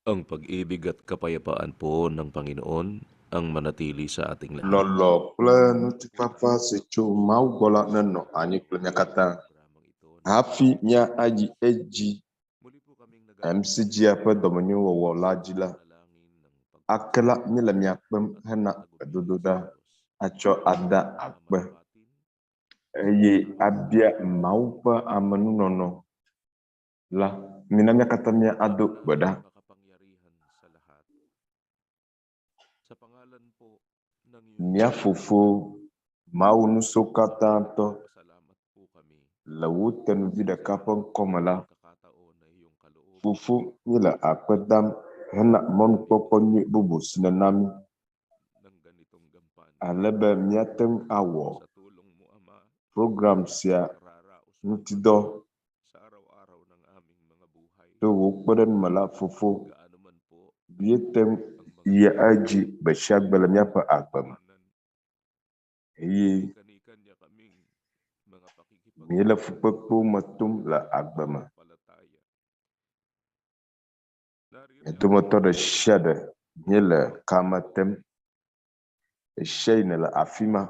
Ang pag-ibig at kapayapaan po ng Panginoon ang manatili sa ating lahat. Lɔlɔ̃ kple ŋutifafa si tso Mawu gbɔ la nenɔ anyi kple mía katã. Hafi míayi edzi MCGI ƒe dɔmenyowɔwɔ la dzi la, ake la míele mia kpem hena gbedodoɖa atsɔ ada akpe eye abia Mawu ƒe amenunɔnɔ la. Mina mía katã míado gbe ɖa. Mía Fofo, Mawu Ŋusẽkatãtɔ, le wò tenuvi ɖeka ƒe ŋkɔme la, Fofo, míele akpe dam hena mɔnukpɔkpɔ nyui bubu si nèna mí ale be míate ŋu awɔ program sia ŋuti dɔ to wò kpeɖeŋu me la, Fofo, míete ŋu yia edzi gbe sia gbe le míaƒe agbe me eye míele fukpekpewo me tom le agbe me. Mía dometɔ ɖe sia ɖe míele kame tem. Ɣe sia ɣi nèle afi ma.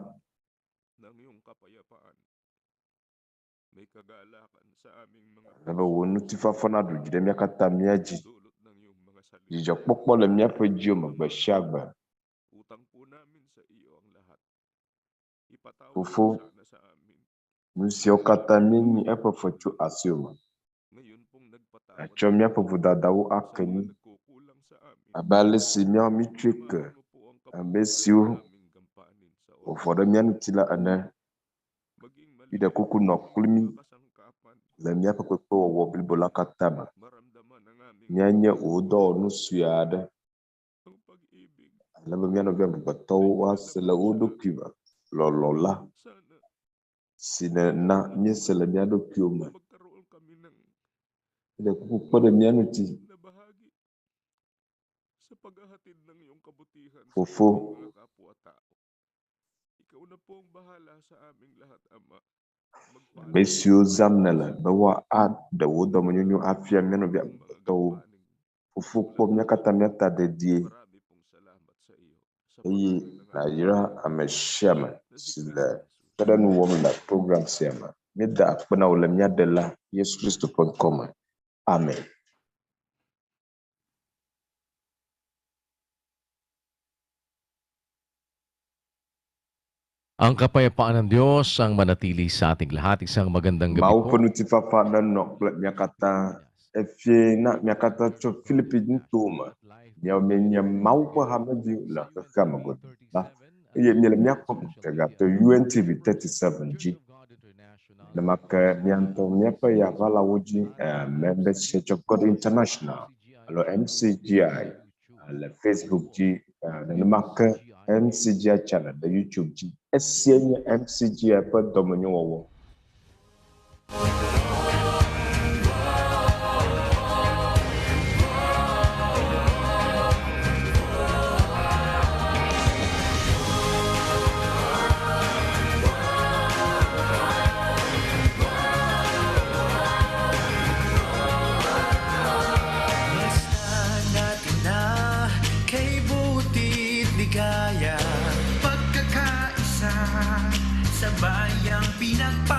Ale be wò ŋutifafa naɖu dzi ɖe mía katã mía dzi. Dzidzɔkpɔkpɔ le míaƒe dziwo me gbe sia gbe. Fofo, nu siawo katã míenyi eƒe fe tso asiwò me. Nàtsɔ míaƒe vodadawo ake mí abe ale si míawo mítsɔe ke ame siwo wɔ vɔ̃ ɖe mía ŋuti la ene. Míɖe kuku nɔ kpli mí le míaƒe kpekpewɔwɔ blibo la katã me. Míanye wò dɔwɔnu sue aɖe ale be mía nɔvi amegbetɔwo woase le wo ɖokui me lɔlɔ̃ la si nèna míese le mía ɖokuiwo me. Míɖe kuku kpe ɖe mía ŋuti. Fofo, ame siwo zãm nèle be woaɖe wò dɔmenyonyo afia mía nɔvi amegbetɔwo. Fofo, kpɔ mía katã mía ta dedie eye nàyra ame sia ame si le kpeɖeŋu wɔm le program sia me. Míeda akpe na wò le mía Ɖela Yesu Kristo ƒe ŋkɔ me. Amen. Ang kapayapaan ng Diyos ang manatili sa ating lahat. Isang magandang gabi Mawu po. ƒe ŋutifafa nenɔ kple mía katã. Efie na mía katã tso Filipi nutowo me. Míawo míenye Mawu ƒe hameviwo le xexea me godoo la eye míele mía kpɔm ŋutega to UNTV 37 dzi. Nenema ke mía ŋutɔ míaƒe yaʋalawo dzi eh, Members Church of God International alo MCGI le Facebook dzi eh, nenema ke MCGI channel le YouTube dzi. Esia nye MCGI ƒe dɔmenyowɔwɔ. Basta natin na kay buti't ligaya. Pagkakaisa sa bayang pinagpala.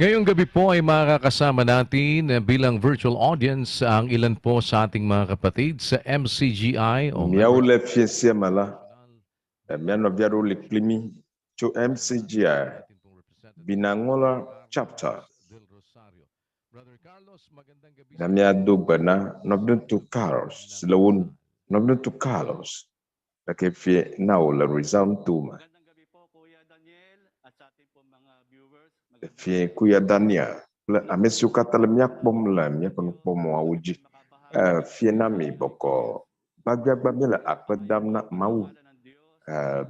Ngayong gabi po ay makakasama natin bilang virtual audience ang ilan po sa ating mga kapatid sa MCGI o Míawo le fie sia me la, mía nɔvi aɖewo li kpli mí tso MCGI Binagola Chapter. Na míado gbe na nɔviŋutsu Carlos si le wo nu. Nɔviŋutsu Carlos leke fie na wò le Rizal nutome. Magandang gabi po Kuya Daniel at sa ating po mga viewers. Magandang Fie Kuya Daniel kple ame siwo katã le mía kpɔm le míaƒe nukpɔmɔawo dzi. Fie na mi bɔkɔ gbagbiagba míele akpe dam na Mawu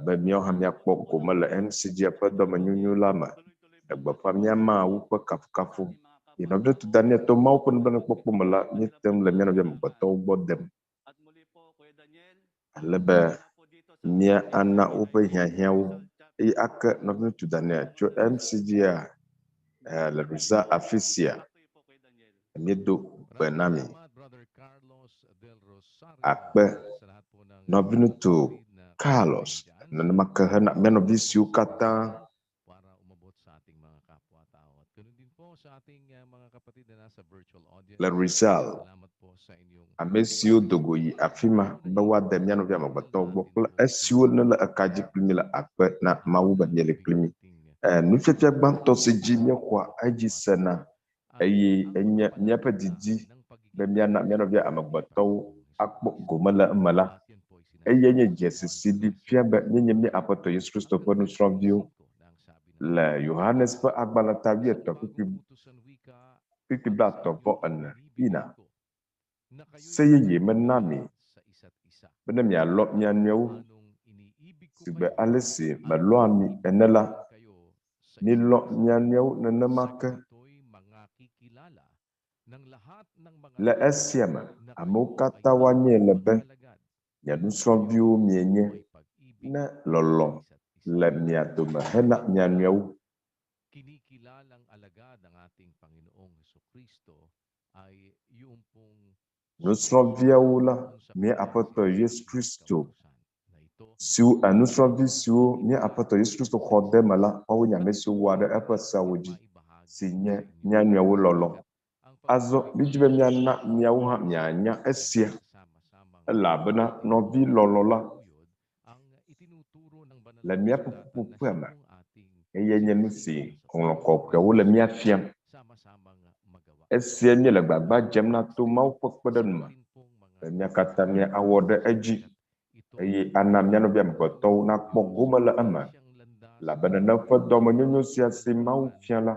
be míawo hã míakpɔ gome le MCG ƒe dɔmenyonyo la me. Le gbeƒã mía Mawu ƒe kafukafu. Ye nɔviŋutsu Daniel to Mawu ƒe nublanuikpɔkpɔ me la, míete ŋu le mía nɔvi amegbetɔwo gbɔ dem At muli po Kuya Daniel, ale be mía ana woƒe hiahiãwo eye ake nɔviŋutsu Daniel tso MCGA le Rizal afi sia. Míedo gbe na mi. Akpe nɔviŋutsu Carlos nenema ke hena mía nɔvi siwo katã para umabot sa ating mga kapwa-tao. At ganoon din po sa ating mga kapatid na nasa virtual audience. Le Rizal, Salamat po sa inyong ame siwo do go yi afi ma be woade mía nɔvi amegbetɔwo gbɔ kple esiwo nele eka dzi kpli mí le akpe na Mawu be miele kpli mí. Nufiafia gbãtɔ si dzi míexɔa edzi sena eye enye míaƒe didi be míana mía nɔvia amegbetɔwo akpɔ gome le eme la, eye nye dzesi si ɖi fia be míenye mía Aƒetɔ Yesu Kristo ƒe nusrɔ̃viwo. Le Yohanes ƒe agbalẽ ta wuietɔ̃ kpukpui blaetɔ̃ vɔ ene yina. Se yeye mena mi bene mialɔ̃ mia nɔewo sigbe ale si melɔ̃a mi ene la, milɔ̃ mia nɔewo nenema ke. Le esia me, amewo katã woanyae le be mia nusrɔ̃viwo mienye ne lɔlɔ̃ le mia dome hena mia nɔewo. Kinikilalang alagad ang ating Panginoong Kristo ay yung pong Nusrɔ̃viawo la, mía Aƒetɔ Yesu Kristo siwo nusrɔ̃vi siwo mía Aƒetɔ Yesu Kristo xɔ de eme la, woawoe nye ame siwo wɔa ɖe eƒe seawo dzi si nye mía nɔewo lɔlɔ̃. Azɔ mídi be míana miawo hã mianya esia elabena nɔvi lɔlɔ̃ la le míaƒe ƒuƒoƒea me eye nye nu si Ŋɔŋlɔ Kɔkɔeawo le mía fiam. Esia míele gbagba dzem na to Mawu ƒe kpeɖeŋu me be mía katã míawɔ ɖe edzi eye ana mía nɔvi amegbetɔwo nakpɔ gome le eme elabena ne ƒe dɔmenyonyo sia si Mawu fia la,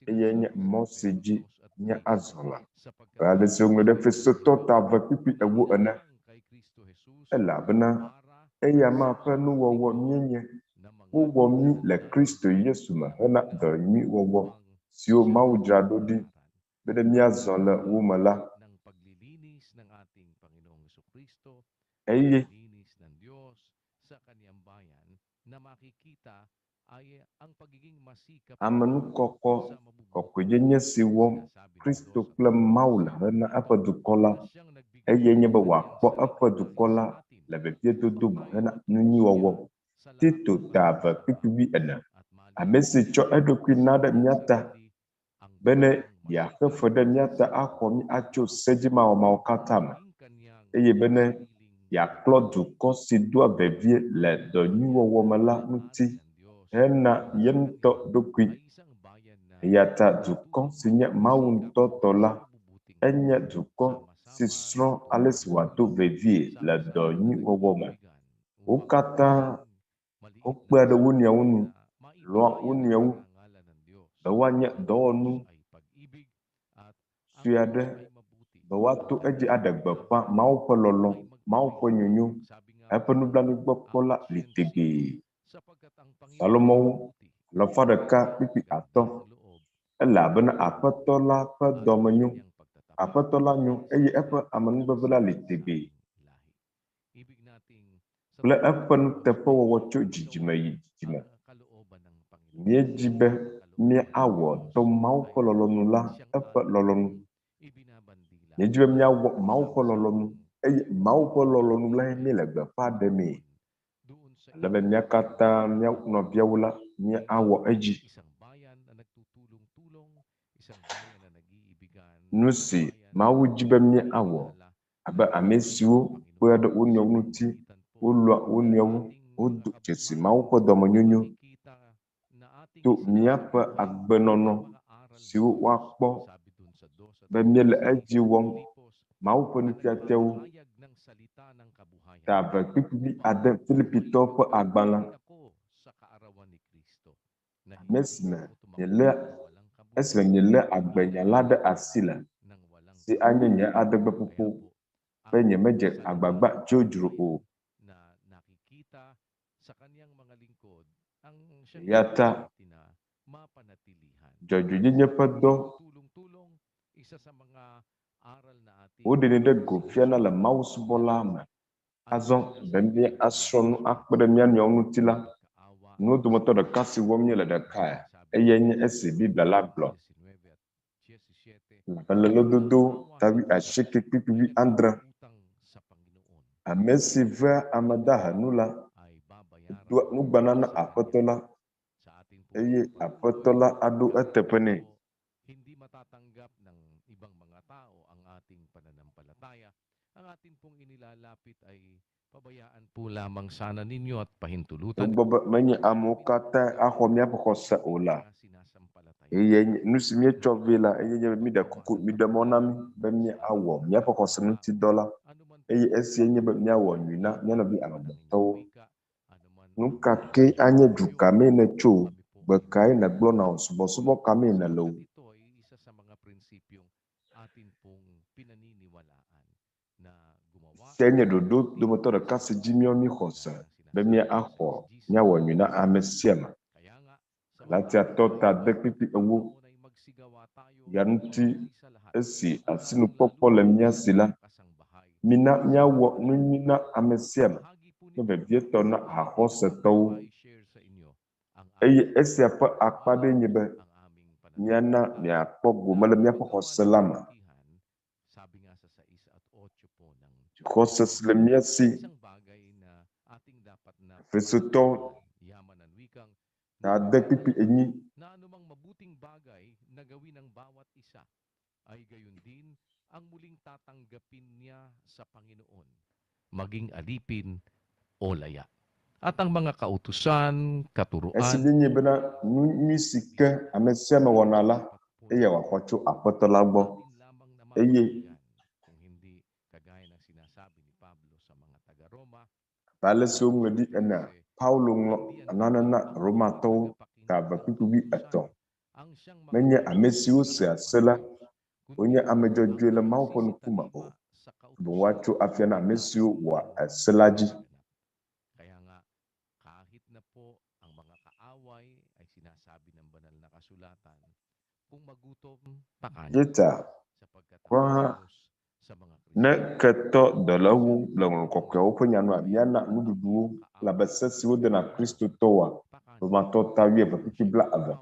eye nye mɔ si dzi míazɔ le. Abe ale si woŋlɔe ɖe Efesotɔ ta eve kpukpui ewo ene elabena eya ma ƒe nuwɔwɔ míenye. Wowɔ mí le Kristo Yesu me hena dɔ nyui wɔwɔ siwo Mawu dzra ɖo ɖi be ne míazɔ le wo me la. Ng paglilinis ng ating Panginoong Kristo, Eye paglilinis ng Diyos sa kaniyang bayan na makikita ay ang pagiging masikap amenukɔkɔ sa mabubuting kɔkɔenyenye si wɔm sinasabi ng Kristo Diyos sa kple Mawu le hena eƒe dukɔ la, na siyang nagbigay eye nye ng be kanyang wòakpɔ eƒe sarili dukɔ sa la atin le veviedodo upang me tayo hena matuto nunyuiwɔwɔ. siya sa lahat Tito ng ta ating eve kpukpui wuiene. at Ame si malinaw tsɔ eɖokui na ɖe sa mía ta sarili ang bene bagong yeaxe masikap fe ɖe mía ta sa axɔ mí atso sedzimawɔmawɔ katã me maging kanyang eye bene sariling yeaklɔ dukɔ si doa vevie le dɔ nyuiwɔwɔ me la ŋuti ng Diyos hena ang ye ŋutɔ kanilang ɖokui. ay isang bayan na Eya ta dukɔ si nye Mawu nagtutulong ŋutɔ masikap tɔ la, sa mabubuting enye gawa. dukɔ si Sama-sama srɔ̃ ale si wòado vevie le dɔ sama-samang nyuiwɔwɔ me. nagkakaibigan Wo upang katã maging maliit na wokpea ɖe wo isang nɔewo bayan nu, na lɔ̃a wo maipahayak nɔewo ang ngalan ng Diyos. be woanye Ang dɔwɔnu Diyos ay pag-ibig at ang sue Diyos aɖe ay mabuti be woato at edzi ang aɖe Diyos gbeƒã Mawu ƒe lɔlɔ̃, ay Mawu ƒe magbigay nyonyo, tulong. Sabi nga eƒe po ng nublanuikpɔkpɔ la li Colossians tegbee. sapagkat ang Panginoon ay Salomo mabuti alafa ɖeka at kpukpui maganda atɔ̃ ang loob elabena Aƒetɔ la ƒe at ang dɔme nyo, kanyang pagtatapat Aƒetɔ la nyo ay sa eye eƒe bawat amenuveve la li sa tegbee ating lahi. Ibig nating sa kple totoong eƒe nuteƒewɔwɔ tso ginawa dzidzime yi dzidzime. ang kalooban ng Panginoon. Míedzi be Ang kalooban ng míawɔ Diyos to Mawu ay ƒe lɔlɔ̃nu la siyang eƒe ating lɔlɔ̃nu. ibinabandila Míedzi be míawɔ Mawu ƒe lɔlɔ̃nu sama-samang eye Mawu ƒe lɔlɔ̃nu lae míele gbeƒã ɖemee. Doon sa Ale be mía katã mía nɔviawo la míawɔ edzi. isang bayan na nagtutulong-tulong. Nu si Mawu di be míawɔ abe ame siwo kpea ɖe wo nɔewo ŋuti, wolɔ̃a wo nɔewo, wodo dzesi Mawu ƒe dɔmenyonyo to míaƒe agbenɔnɔ siwo woakpɔ be míele edzi wɔm Mawu ƒe nufiafiawo. Ta eve kpukpui ade Filipitɔwo ƒe agbalẽ ame si me mielé esime mielé agbenya la ɖe asi le, si anye nye adegbeƒoƒo be nyemedze agbagba dzodzro o. Eya ta dzɔdzɔenyenye ƒe dɔ woɖenɛ ɖe go fiana le mawusubɔla me. Azɔ be míasrɔ̃ nu akpe ɖe mía nɔewo ŋuti la, nuwo dometɔ ɖeka si wɔm míele ɖekae eyae nye esi Biblia la gblɔ. Elabe le lododo ta wuiasieke kpukpui wuiadre, ame si vea ame dahe nu la, doa nugbana na Aƒetɔ la, eye Aƒetɔ la aɖo eteƒe nɛ. Hindi matatanggap ng ibang mga tao ang ating pananampalataya. Ang atin pong inilalapit ay pabayaan po lamang sana ninyo at pahintulutan Togbɔ be menye amewo katãe axɔ míaƒe xɔse o la, eye nu si míetsɔ vɛ la, eye nye be míɖe kuku, miɖe mɔ na mí be míawɔ míaƒe xɔse ŋuti dɔ la, eye esia nye be míawɔ nyui na mía nɔvi amegbetɔwo. Nu ka kee anye du ka mee nètso o, gbe kae nègblɔna o, subɔsubɔ ka mee nèle o, Ito ay isa sa mga prinsipyong atin pong pinaniniwalaan na gumawa Esia nye ɖoɖo dometɔ ɖeka si dzi míawo míxɔ se be míaxɔ míawɔ nyui na ame sia ame. Kaya nga, sa mga Galatiatɔ ta ade kpukpui ewo panahon ay magsigawa tayo ya ŋuti ng sa lahat. esi asinukpɔkpɔ le mía si la, Kasangbahay. mina míawɔ nu nyui na ame sia ame, Bahagi po ne nito vevietɔ na haxɔsetɔwo. ay share sa inyo ang Eye aming esia ƒe akpa ɖee nye be ang aming míana pananampalataya. miakpɔ gome le míaƒe xɔse la me. Sabi nga sa 6 at 8 po ng Xɔse si le mía si isang bagay na ating dapat na Efesotɔ yaman ng wikang ta ade kpukpui enyi na anumang mabuting bagay na gawin ng bawat isa ay gayon din ang muling tatanggapin niya sa Panginoon, maging alipin o laya. At ang mga kautusan, Esi katuruan, míenye bena nu nyui si ke ame sia ame wɔna la, eye wòaxɔ tso Aƒetɔ la gbɔ. atin lamang na Eye mabibigyan, kung hindi kagaya ng sinasabi ni Pablo sa mga taga-Roma, abe ale si woŋlɔe ɖi enea, Paulo ŋlɔ nane na Romatɔwo ta eve kpukpui wuietɔ̃. ang siyang Menye ame siwo magbibigay sea se la, wonye ame dzɔdzɔe le Mawu ƒe ŋkume o. sa Ke boŋ woatso afia na ame siwo wɔa ese la dzi. Kaya nga, kahit na po ang mga kaaway ay sinasabi ng banal na kasulatan, kung magutom, pakanin. Ye ta Sapagkat ang kura hã Diyos sa mga ne Kristiyano ketɔ dɔ le eŋu le Ŋɔŋlɔ Kɔkɔeawo ƒe nya nua, míana nuɖuɖu wo elabe se si wode na Kristotɔwoa, pakanin. Romatɔ ta wuieve kpukpui blaeve.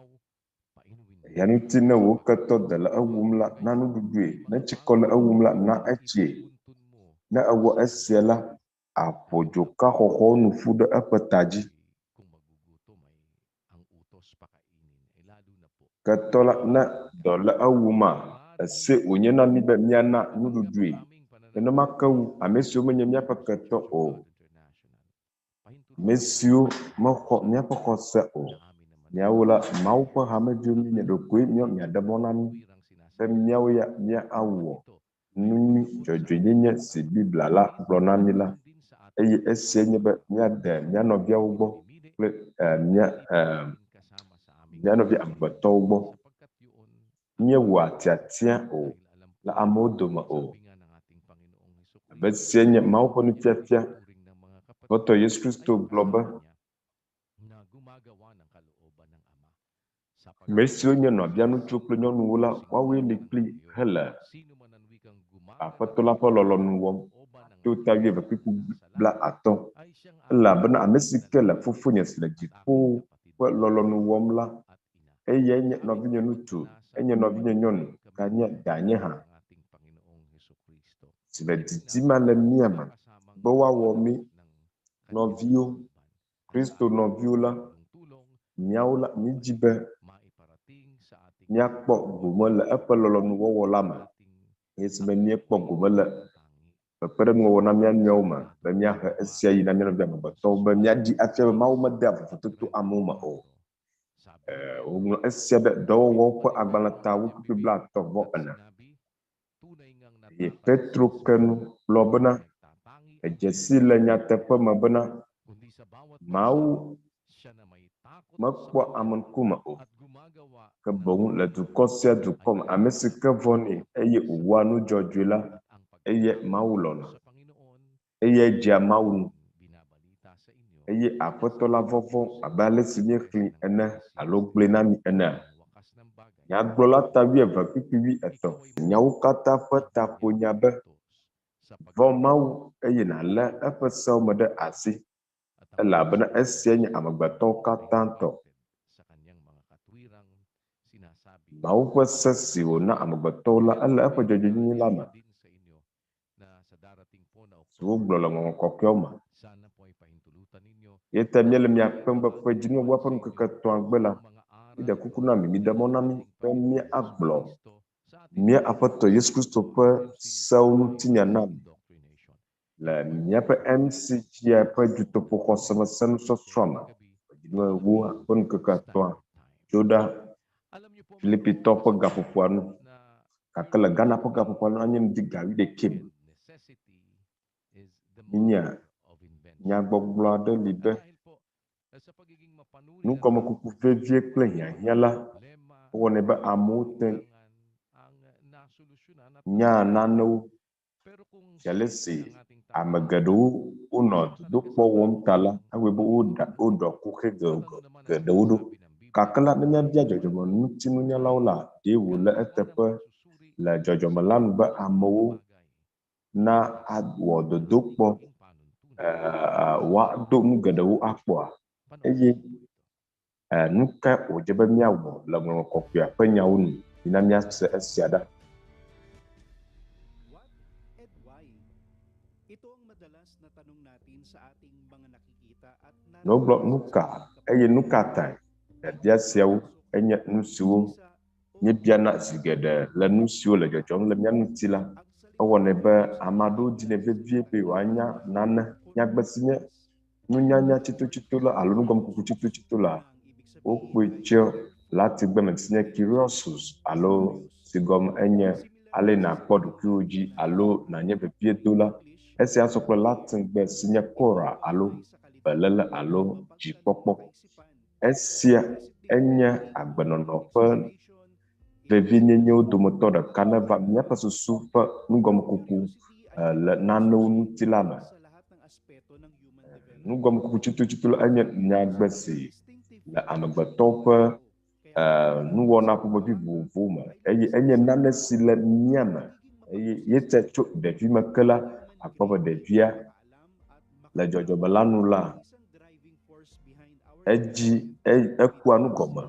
Painumin Eya ŋuti ne wò ketɔ dɔ le ewum la, na nuɖuɖue. Ne tsikɔ le ewum la, na etsie. Buntun mo Ne ewɔ esia la, aƒo dzoka xɔxɔwo nu ƒu ɖe eƒe ta dzi. kung magugutom ay ang utos pakainin ay lalo na po Ketɔ la, ne dɔ le ewuma, ese wònye na mí be míana nuɖuɖue. Nenema ke wu ame siwo menye míaƒe ketɔ o, ame siwo mexɔ míaƒe xɔse o. Míawo la, Mawu ƒe hameviwo míenye ɖokoe míawo miaɖe mɔ na mí be míawo ya míawɔ nu nyui dzɔdzɔenyenye si Biblia la gblɔ na mí la. Eye esia nye be míade mía nɔviawo gbɔ kple eh, mía eh, mía nɔvi amegbetɔwo gbɔ. Míewɔa tiatia o le amewo dome o. Abe esia nye Mawu ƒe nufiafia. Aƒetɔ Yesu Kristo gblɔ be ame siwo nye nɔvia ŋutsuwo kple nyɔnuwo la, woawoe li kpli hele Aƒetɔ la ƒe lɔlɔ̃nu wɔm to ta wuieve kpukpui blaatɔ̃. Elabena ame si ke le Fofonye si le dziƒo ƒe lɔlɔ̃nu wɔm la, eyae nye nɔvinye ŋutsu, enye nɔvinye nyɔnu, ganye danye hã. Si le didim le mía me be woawɔ mí nɔviwo, Kristo nɔviwo la, míawo la, mídi be míakpɔ gome le eƒe lɔlɔ̃nuwɔwɔ la me. Esime míekpɔ gome le kpekpeɖeŋuwɔwɔ na mía nɔewo me be míahe esia yi na mía nɔvi amegbetɔwo be míaɖi afia be Mawu medea vovototo amewo me o. Woŋlɔ esia ɖe dɔwɔwɔwo ƒe agbalẽ ta wokpukpui 34. Eye Petro ke nu gblɔ bena, edze si le nyateƒe me bena Mawu mekpɔa ame ŋkume o, ke boŋ le dukɔ sia dukɔ me, ame si ke vɔ̃nɛ eye wòwɔa nu dzɔdzɔe la, eye Mawu lɔ̃na, eye dzea Mawu ŋu. Eye Aƒetɔ la vɔvɔ̃ abe ale si míexlẽe ene alo gblɔe na mi enea? Nyagblɔla ta 20 kpukpui 80. Nyawo katã ƒe taƒonya be, vɔ̃ Mawu eye nàlé eƒe sewo me ɖe asi, elabena esia nye amegbetɔwo katã tɔ. Mawu ƒe se si wòna amegbetɔwo la, ele eƒe dzɔdzɔenyenye la me, si wogblɔ le Ŋɔŋlɔ Kɔkɔeawo me. Eya ta míele mia kpem be ƒe dzinugbɔa ƒe ŋkeke etɔ̃a gbe la, míɖe kuku na mi, miɖe mɔ na mí be míagblɔ mía Aƒetɔ Yesu Kristo ƒe sewo ŋutinya na mi le míaƒe MCGI ƒe dutoƒo xɔsemesenusɔsrɔ̃ me ƒe dzinuewo ƒe ŋkeke etɔ̃a tso ɖa Filipitɔwo ƒe gaƒoƒoa nu. Gake le Ghana ƒe gaƒoƒoa nu anye ŋdi ga 8 me. Míenya nyagbɔgblɔ aɖe li be nugɔmekuku vevie kple hiahiã la wowɔnɛ be amewo te nyaa nanewo. Zi ale si ame geɖewo wonɔ dodokpɔ wɔm ta la, ewɔe be woɖa woɖɔ kuxi geɖewo ɖo. Gake la, ne míabia dzɔdzɔmeŋutinunyalawo la, ɖe wòle eteƒe le dzɔdzɔme la nu be amewo na awɔ dodokpɔ woado nu geɖewo akpɔa? Eye nu kae wòdze be míawɔ le Ŋɔŋlɔ Kɔkɔea ƒe nyawo nu? Mina míase esia ɖa. What and why? Ito ang madalas na tanong natin sa ating mga nakikita at Ne wogblɔ nu ka eye nu ka tae, biabia siawo enye nu siwo míebiana zi geɖe le nu siwo le dzɔdzɔm le mía ŋuti la. Ewɔnɛ be ame aɖewo dinɛ vevie be yewoanya nane. Nyagbe si nye nunyanya tsitotsito la alo nugɔmekuku tsitotsito la, wokpɔe tso Latingbe me si nye curiosus alo si gɔme enye ale nàkpɔ ɖokuiwò dzi alo nànye veviedola. Esia sɔ kple Latingbe si nye cura alo beléle alo dzikpɔkpɔ. Esia enye agbenɔnɔ ƒe vevienyenyewo dometɔ ɖeka neva míaƒe susu ƒe nugɔmekuku le nanewo ŋuti la me. Nugɔmekuku tsitotsito la enye nyagbe si le amegbetɔwo ƒe nuwɔna ƒomevi vovovowo me eye enye nane si le mía me eye yete tso ɖevime ke la, akpɔ be ɖevia le dzɔdzɔme la nu la, edzi ekua nu gɔme.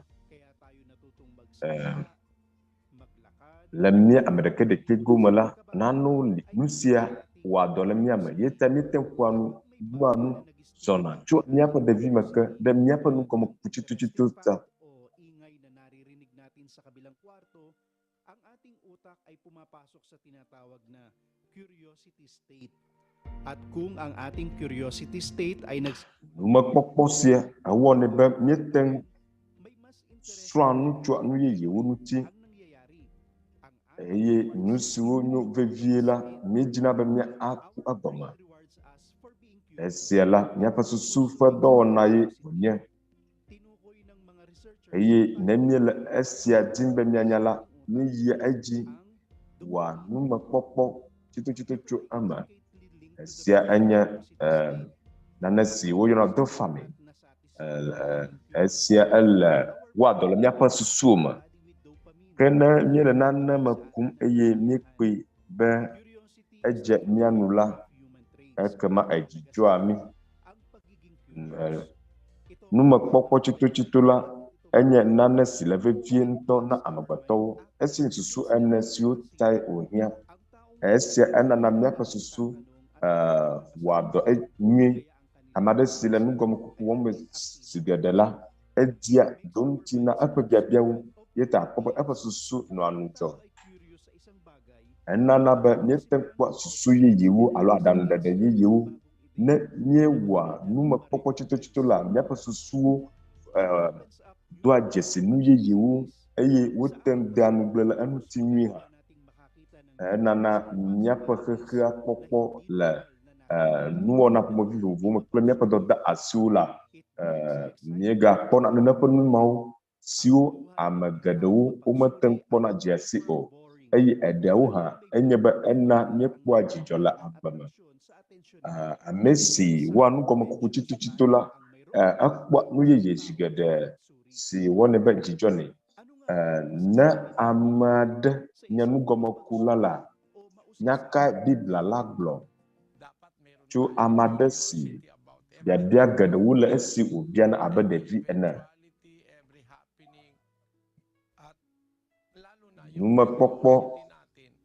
Le mía ame ɖekɛɖekɛ gome la, nanewo li nu sia wɔa dɔ le mía me ye ta míete ŋu ƒoa nu, ɖua nu, zɔna tso míaƒe ɖevime ke ɖe míaƒe nugɔmekuku tsitotsito ta. O ingay na naririnig natin sa kabilang kwarto, ang ating utak ay pumapasok sa tinatawag na curiosity state. At kung ang ating curiosity state ay nag Numekpɔkpɔ sia ewɔnɛ be míete ŋu may mas interest srɔ̃a nu tsoa nu yeyewo ŋuti ang nangyayari. Ang ating eye nu siwo nyo vevie la, míedina be míaku egɔme. rewards us for being curious. Esia la, míaƒe susu ƒe dɔwɔna ye wònye Tinukoy ng mga researchers eye ne míele esia dim be míanya la, míeyia edzi wɔa numekpɔkpɔ tsitotsito tso eme. Esia enye nane si woyɔna dopamine. Esia ele wɔa dɔ le míaƒe susuwo me. Ke ne míele nane me kum eye míekpɔe be edze mía nu la, ekema edzi dzɔa mí. Numekpɔkpɔ tsitotsito la enye nane si le vevie ŋutɔ na amegbetɔwo. Esi nye susu ene siwo tae wòhiã. Esia enana míaƒe susu wɔa dɔ nyuie. Ame aɖe si le nugɔmekuku wɔm zi geɖe la, edia ɖoŋuti na eƒe biabiawo. Ye ta akpɔ be eƒe susu nɔa ŋudzɔ. Enana be míete ŋu kpɔa susu yeyewo alo aɖaŋuɖeɖe yeyewo. Ne míewɔa numekpɔkpɔ tsitotsito la, míaƒe susuwo doa dzesi nu yeyewo eye wote ŋu dea ŋugble le eŋuti nyuie hã. Enana míaƒe xexea kpɔkpɔ le nuwɔna ƒomevi vovovowo me kple míaƒe dɔdeasiwo la, míegakpɔna nene ƒe nu mawo siwo ame geɖewo womete ŋu kpɔna dzea si o. Eye eɖeawo hã enye be ena míekpɔa dzidzɔ le agbe me. Ame si wɔa nugɔmekuku tsitotsito la, ekpɔa nu yeye zi geɖe si wɔnɛ be dzidzɔ nɛ. Ne ame aɖe nye nugɔmekula la, nya kae Biblia la gblɔ tso ame aɖe si biabia geɖewo le esi wòbiana abe ɖevi ene? Numekpɔkpɔ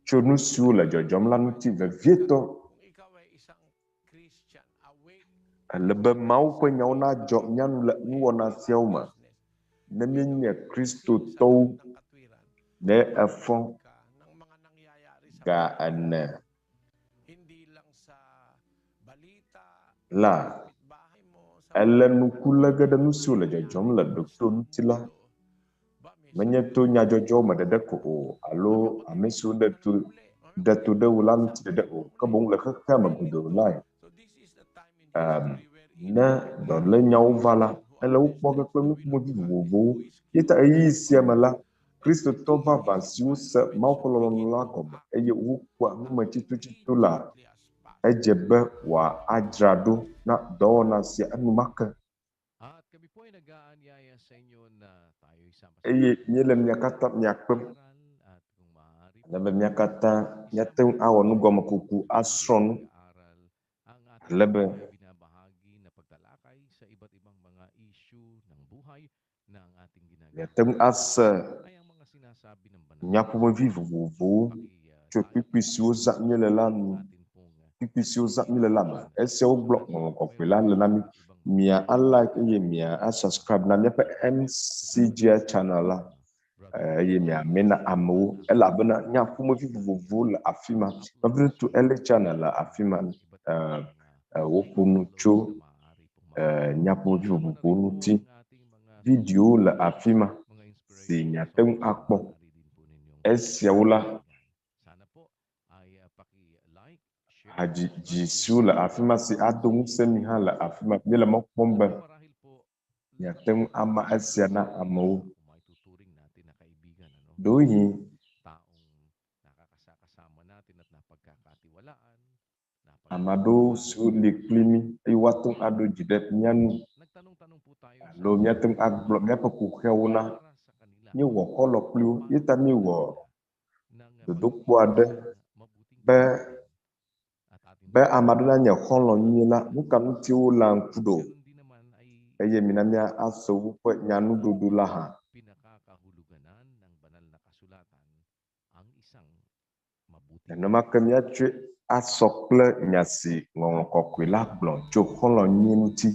tso nu siwo le dzɔdzɔm la ŋuti vevietɔ. Ele be Mawu ƒe nyawo nadzɔ mía nu le nuwɔna siawo me. Ne míenye Kristotɔwo, ne efɔ ga ene la, ele ŋku lé ge ɖe nu siwo le dzɔdzɔm le ɖokuiwò ŋuti la. Menye to nyadzɔdzɔwo me ɖeɖe ko o alo ame siwo ɖe to ɖe to ɖe wò la ŋuti ɖeɖe o, ke boŋ le xexea me godoo lae. Um, ne dɔlényawo va la, ele wo kpɔ ge kple nu ƒomevi vovovowo. Ye ta ɣeyiɣi sia me la, Kristotɔ vavã siwo se Mawu ƒe lɔlɔ̃nu la gɔme eye wokua nu me tsitotsito la, edze be wòadzra ɖo na dɔwɔna sia enumake. Eye míele mia katã mia kpem ale be mía katã míate ŋu awɔ nugɔmekuku asrɔ̃ nu ale be míate ŋu ase nya ƒomevi vovovowo tso kpukpui siwo zãm míele la nu, kpukpui siwo zãm míele la me. Esiawo gblɔ Ŋɔŋlɔ Kɔkɔe la le na mí. Mia a like eye mia a subscribe na míaƒe MCGI channel la eye miamɛ na amewo elabena nya ƒomevi vovovowo le afi ma. Nɔviŋutsu Ele channel le afi ma. Woƒo nu tso nya ƒomevi vovovowo ŋuti. Videowo le afi ma si miate ŋu akpɔ. Esiawo la, hadzidzi siwo le afi ma si ado ŋusẽ mi hã le afi ma. Míele mɔ kpɔm be miate ŋu ama esia na amewo. Ɖewohĩ ame aɖewo siwo li kpli mí eye woate ŋu aɖo dzi ɖe mía ŋu alo míate ŋu agblɔ míaƒe kuxiawo na. Míewɔ xɔlɔ̃ kpli wo ye ta míewɔ dodokpɔ aɖe be be ame aɖe nanye xɔlɔ̃ nyui la, nu ka ŋuti woléa ŋku ɖo? Eye mina míase woƒe nyanuɖuɖu la hã. Nenema ke míatsɔe asɔ kple nya si Ŋɔŋlɔ Kɔkɔe la gblɔ tso xɔlɔ̃ nyui ŋuti.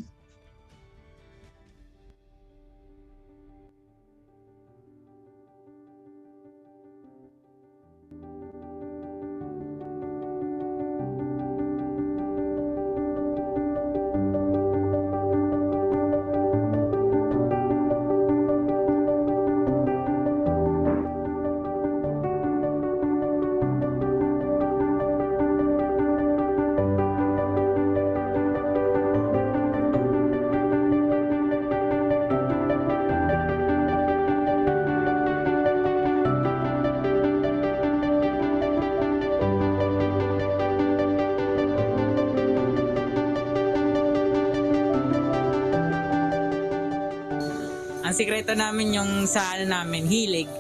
Ang sikreto namin yung sa ano namin, hilig.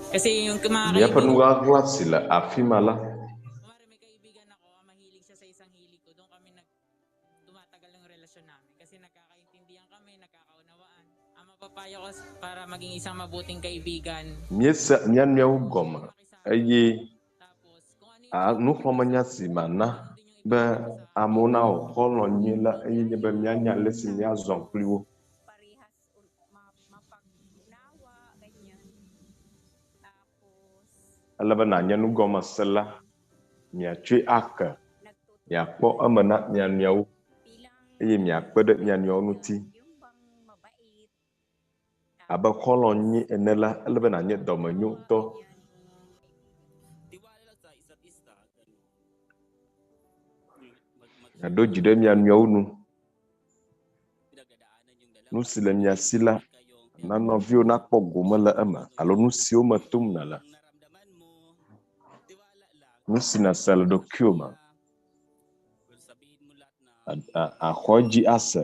Kasi yung mga Míaƒe kaibigan, nuɣaɣla si le afi ma la, kunwari may kaibigan ako, mahilig siya sa isang hilig ko, doon kami nag tumatagal ng relasyon namin. Kasi nagkakaintindihan kami, nagkakaunawaan. Ang mapapayo ko para maging isang mabuting kaibigan, míese mía nɔewo gɔme eye tapos kung ano yung a nuxlɔ̃amenya si mana ganun din yung be ipapakita sa amewo nawɔ xɔlɔ̃ nyui la eye nye be míanya ale si míazɔ kpli wo. Parehas mapag-unawa, ganyan. Ele be nànye nugɔmesela, miatsɔe ake, miakpɔ eme na mia nɔewo eye miakpe ɖe mia nɔewo ŋuti. Abe xɔlɔ̃ nyui ene la, ele be nànye dɔmenyotɔ. Miaɖo dzi ɖe mia nɔewo nu. Nu si le mia si la, na nɔviwò nakpɔ gome le eme alo nu siwo me tom nèle. Nu si nèse le ɖokuiwò me, àxɔ edzi ase.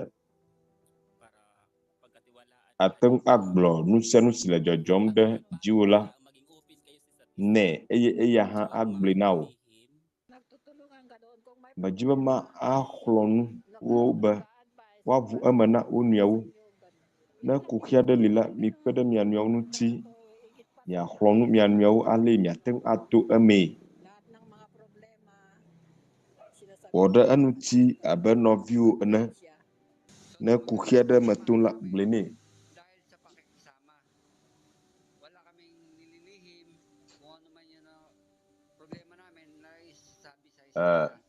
Àte ŋu agblɔ nu sia nu si le dzɔdzɔm ɖe dziwò la nɛ eye eya hã agblɔe na wò. Medi be maxlɔ̃ nu wo be woaʋu eme na wo nɔewo. Ne kuxi aɖe li la, mikpe ɖe mia nɔewo ŋuti, miaxlɔ̃ nu mia nɔewo ale miate ŋu ato emee. Wɔ ɖe eŋuti abe nɔviwò ene. Ne kuxi aɖe me tom la, gblɔe nɛ.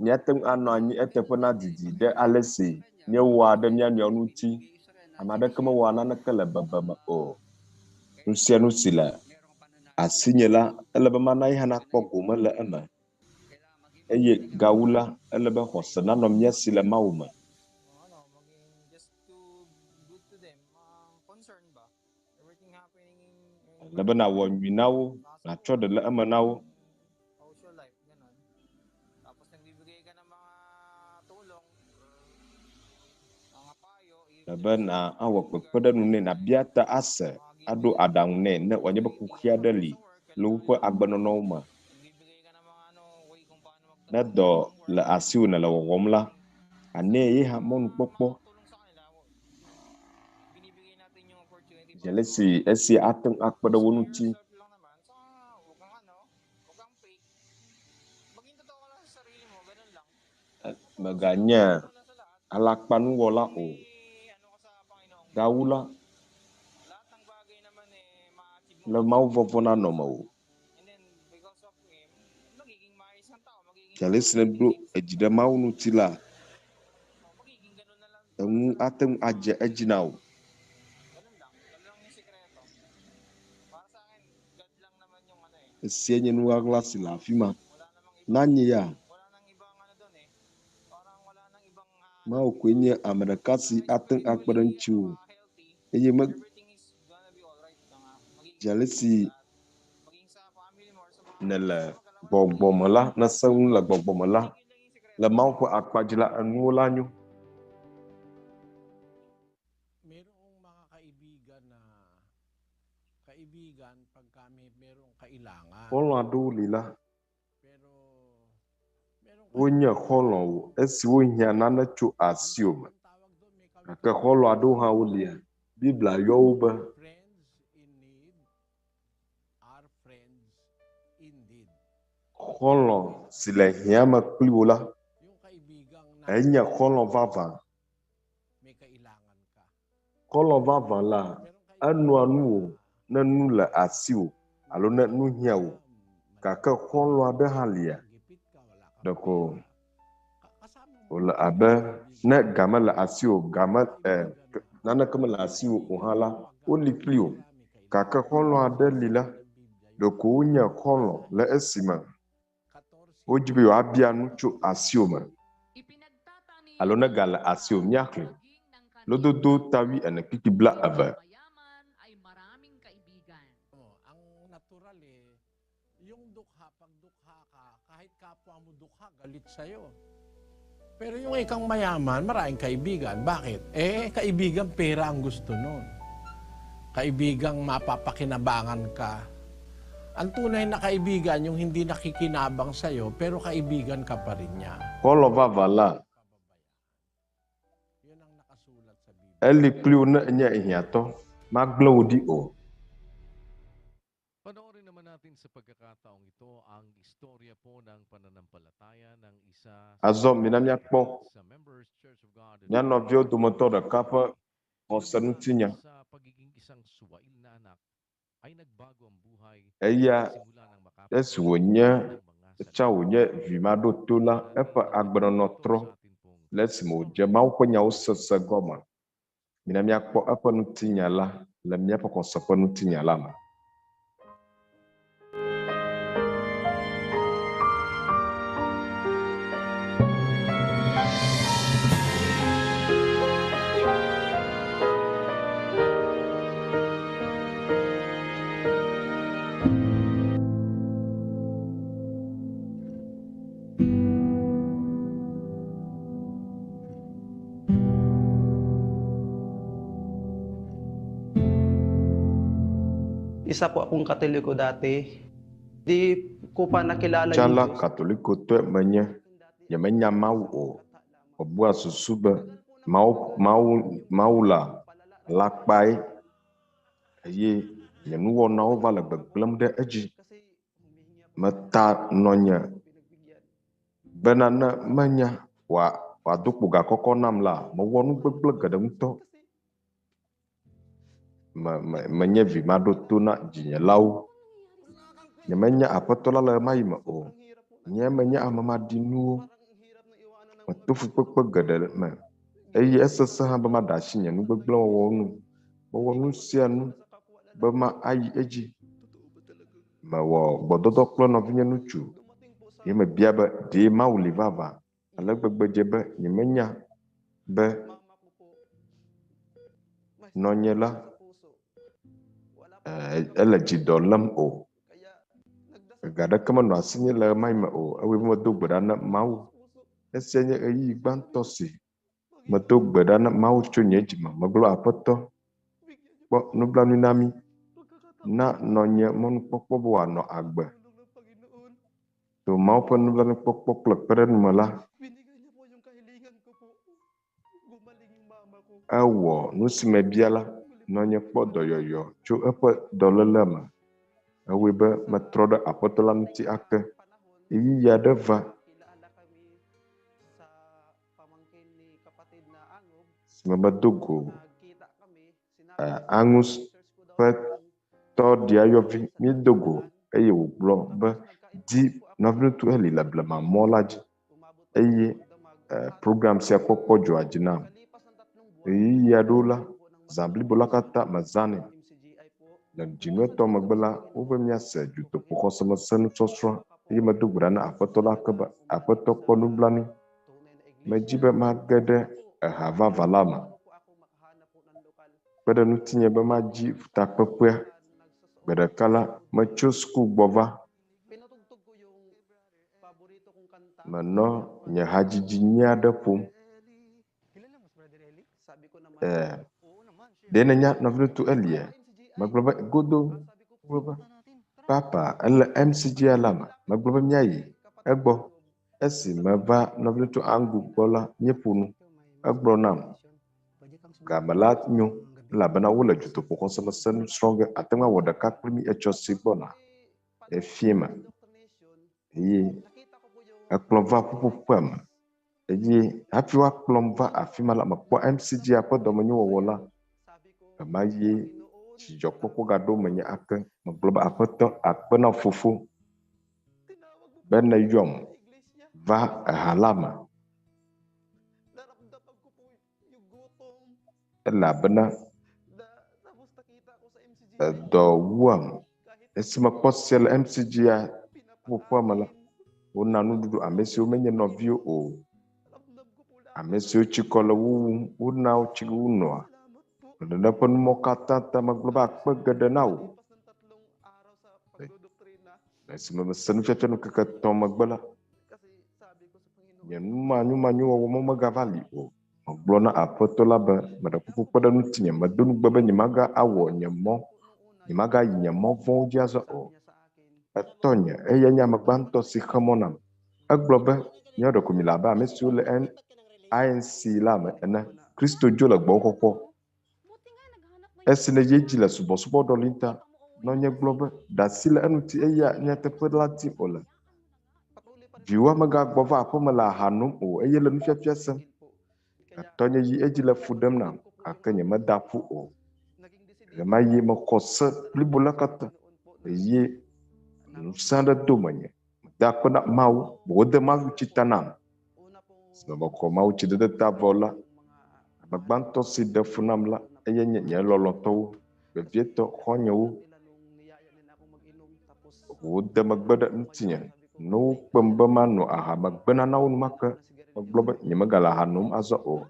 Míate ŋu anɔ anyi eteƒe nadidi ɖe ale si míewɔa ɖe mía nɔewo ŋuti. Ame aɖeke mewɔa naneke le bebeme o. Nu sia nu si le asinye la, ele be mana ye hã nakpɔ gome le eme. Eye gawu la, ele be xɔse nanɔ mía si le Mawu me. Ele be nàwɔ nyui na wo, nàtsɔ ɖe le eme na wo. Ele be nàwɔ kpekpeɖeŋu nɛ, nàbia ta ase, aɖo aɖaŋu nɛ ne wòanye be kuxi aɖe li le woƒe agbenɔnɔwo me. Ne dɔ le asiwò nèle wɔwɔm la, ànɛ ye hã mɔnukpɔkpɔ. Dze le si esia ate ŋu akpe ɖe wo ŋuti. Mèganye alakpanuwɔla o. Gawu la, le mawuvɔvɔ̃ nanɔ mewò. Dze ale si nèɖo edzi ɖe Mawu ŋuti la, enu ate ŋu adze edzi na wò. Esia nye nu ɣaɣla si le afi ma. Na nye ya, Mawu koe nye ame ɖeka si ate ŋu akpe ɖe ŋutiwò eye me dze ale si nèle gbɔgbɔ me la, nèse nu le gbɔgbɔ me la, le Mawu ƒe akpa dzi la, enuwo la nyo. Merong mga kaibigan na kaibigan pagka may merong kailangan. Xɔlɔ̃ aɖewo li la, Pero merong wonye xɔlɔ̃wo esi wohiã nane tso asiwò me. Ang tawag doon, may Gake xɔlɔ̃ aɖewo hã wolia, Biblia yɔ wo be friends in need are friends indeed. xɔlɔ̃ si le hiã me kpli wò la, Yung kaibigang na enye xɔlɔ̃ vavã. may kailangan ka. Xɔlɔ̃ vavã la, Merong enɔa nuwò ne nu le asiwò alo ne nu hiã wò. Gake xɔlɔ̃ aɖe hã lia, gipit ka, wala kang ɖeko pera. Kasama mo wòle yung abe kaibigan ne na game le asiwò, game kaibigan na naneke mele asiwò o hã la, pagka woli kpli wò. may kailangan Gake xɔlɔ̃ aɖe li la, sabi ng Biblia, yung ɖeko wonye xɔlɔ̃ le esime 14 wodzi be yewoabia nu tso asiwò me alo ne ga le asiwò míaxlẽ. Lododo ta wuiene kpukpui blaeve. Mayaman ay maraming kaibigan. Oh, ang natural eh, yung dukha, pag dukha ka, kahit kapwa mo dukha, galit sa'yo. Pero yung ikang mayaman, maraming kaibigan. Bakit? Eh, kaibigan, pera ang gusto nun. Kaibigang mapapakinabangan ka. Ang tunay na kaibigan, yung hindi nakikinabang sa'yo, pero kaibigan ka pa rin niya. Xɔlɔ̃ vavã la, Yun ang nakasulat sa Biblia. eli kpli wò ne enye hiãtɔ, magblẽ wò ɖi o. Panoorin naman natin sa pagkakataong ito ang istorya po ng pananampalataya ng isa sa Azɔ mina míakpɔ sa Members Church of God in mía nɔviwo dometɔ ɖeka ƒe xɔse ŋutinya. sa pagiging isang suwail na anak ay nagbago ang buhay Eya simula nang Esi wònye tsã wònye vi maɖoto la, eƒe agbenɔnɔ trɔ le esime wòdze Mawu ƒe nyawo sese gɔme. Mina míakpɔ eƒe ŋutinya la le míaƒe xɔse ƒe ŋutinya la me. Isa po akong Katoliko dati. Di ko pa nakilala Tsã yung la, Diyos. Katolikotɔe menye. Nyemenya Mawu o. Mebua susu be Mawu, Mawu, Mawu la alakpae eye nye nuwɔnawo va le gbegblẽm ɖe edzi. Meta nɔnye bena ne menya wòa, wòado kpo gakɔkɔ nam la, mewɔ nu gbegblẽ geɖe ŋutɔ. Me, me, menye vi maɖoto na dzinyelawo. Nyemenya Aƒetɔ la le ɣemaɣi me o. Nye menye ame maɖinuwo. Meto fukpekpe geɖe me eye esesẽ hã be maɖe asi nye nugbegblẽwɔwɔwo nu. Mewɔ nu sia nu be mayi edzi. Mewɔ gbɔdɔdɔ kple nɔvinye ŋutsu ye mebia be, ɖe Mawu li vavã? Ale gbegbe dze be nyemenya be nɔnye la ele dzidɔ lém o. Ega ɖeke menɔ asinye le ɣemaɣi me o. Ewɔe be medo gbe ɖa na Mawu. Esia nye ɣeyiɣi gbãtɔ si medo gbe ɖa na Mawu tso nye dzime. Megblɔ Aƒetɔ, kpɔ nublanui na mí. Na nɔnye mɔnukpɔkpɔ be wòanɔ agbe. To Mawu ƒe nublanuikpɔkpɔ kple kpeɖeŋu me la, ewɔ nu si mebia la. Nɔnye kpɔ dɔyɔyɔ tso eƒe dɔléle me. Ewɔe be metrɔ ɖe Aƒetɔ la ŋuti ake. Ɣeyiɣi aɖe va si me medo go Angus ƒe tɔɖiayɔvi. Míedo go eye wògblɔ be, di nɔviŋutsu Eli le blema mɔ la dzi eye program sia kpɔkpɔ dzɔa dzi nam. Ɣeyiɣi aɖewo la, zã blibo la katã mezãnɛ. Le dzinu etɔ̃ megbe la, wobe míase dutoƒoxɔsemese nusɔsrɔ̃ eye medo gbe ɖa na Aƒetɔ la ke be, Aƒetɔ kpɔ nublanui. Medzi be mage ɖe eha vavã la me. Kpe ɖe ŋutinye be madzi takpekpea. Gbe ɖeka la, metso suku gbɔ va. Menɔ nye hadzidzi nyui aɖe ƒom. Ɖe nènya nɔviŋutsu Elia? Megblɔ be godo. Megblɔ be papa ele MCGI la me. Megblɔ be míayi egbɔ. Esi meva nɔviŋutsu Angu gbɔ la, míeƒo nu. Egblɔ nam game la nyo elabena wole dutoƒoxɔsemese nu srɔ̃ ge. Ate ŋu awɔ ɖeka kpli mí etsɔ si gbɔna efie me. Eye ekplɔ va ƒuƒoƒea me. Eye hafi woakplɔm va afi ma la, mekpɔ MCGI ƒe dɔmenyowɔwɔ la. Ɣemaɣie dzidzɔkpɔkpɔ gaɖo menye ake. Megblɔ be Aƒetɔ akpe na fofo be neyɔm va eha la me. Elabena edɔ wuam. Esi mekpɔ sia le MCGI ƒuƒoƒea me la, wona nuɖuɖu ame siwo menye nɔviwo o. Ame siwo tsikɔ le wo wum, wona wo tsi wonɔa. Ɖeɖe ƒe numɔ katã ta megblɔ be akpe geɖe na wò. Esime mese nufiafia ŋkeke etɔ̃ megbe la, nye numanyomanyowɔwɔ me megava li o. Megblɔ na Aƒetɔ la be meɖe kuku kpe ɖe ŋutinye. Medo nugbe be nyemaga awɔ nye mɔ, nyemagayi nye mɔ vɔ̃wo dzi azɔ o. Etɔnye, eyae nye ame gbãtɔ si xe mɔ nam. Egblɔ be míawo ɖeko mi le abe ame siwo le INC la me ene. Kristo dzo le gbɔwò xɔxɔ. Esi nèyi edzi le subɔsubɔ ɖɔlim ta, nɔnye gblɔ be ɖe asi le eŋuti eya nyateƒe la dim wòle. Viwòa megagbɔ va aƒeme le aha nom o eye le nufiafia sem. Etɔnye yi edzi le fu ɖem nam gake nyemeda ƒu o. Ɣemaɣi mexɔ se blibo la katã eye Ŋusẽ aɖe do menye. Meda akpe na Mawu be wode mawutsi ta nam. Esime mexɔ mawutsidede ta vɔ la, ame gbãtɔ si ɖe fu nam la eye nye nye lɔlɔ̃tɔwo, vevietɔ xɔ̃nyewo. Wode megbe ɖe ŋutinye. Ne wokpem be mano aha, megbena na wo enumake. Megblɔ be nyemegale aha nom azɔ o.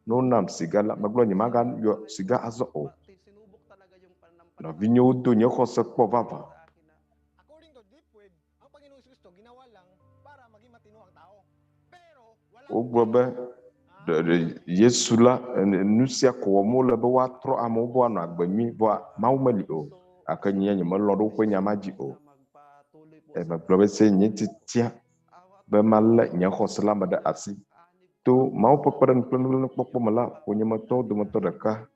Ne wonam siga la, megblɔ nyemagayɔ siga azɔ o. Nɔvinyewo do nye xɔse kpɔ vavã. Wogblɔ be ɖe Yesu la, nu sia ko wɔm wole be woatrɔ amewo be woanɔ agbe nyui, vɔa Mawu meli o. Gake nye nyemelɔ̃ ɖe woƒe nya ma dzi o. Megblɔ be se nye titia be malé nye xɔse la me ɖe asi. To Mawu ƒe kpeɖeŋu kple nublanuikpɔkpɔ me la, ƒonyemetɔwo dometɔ ɖeka,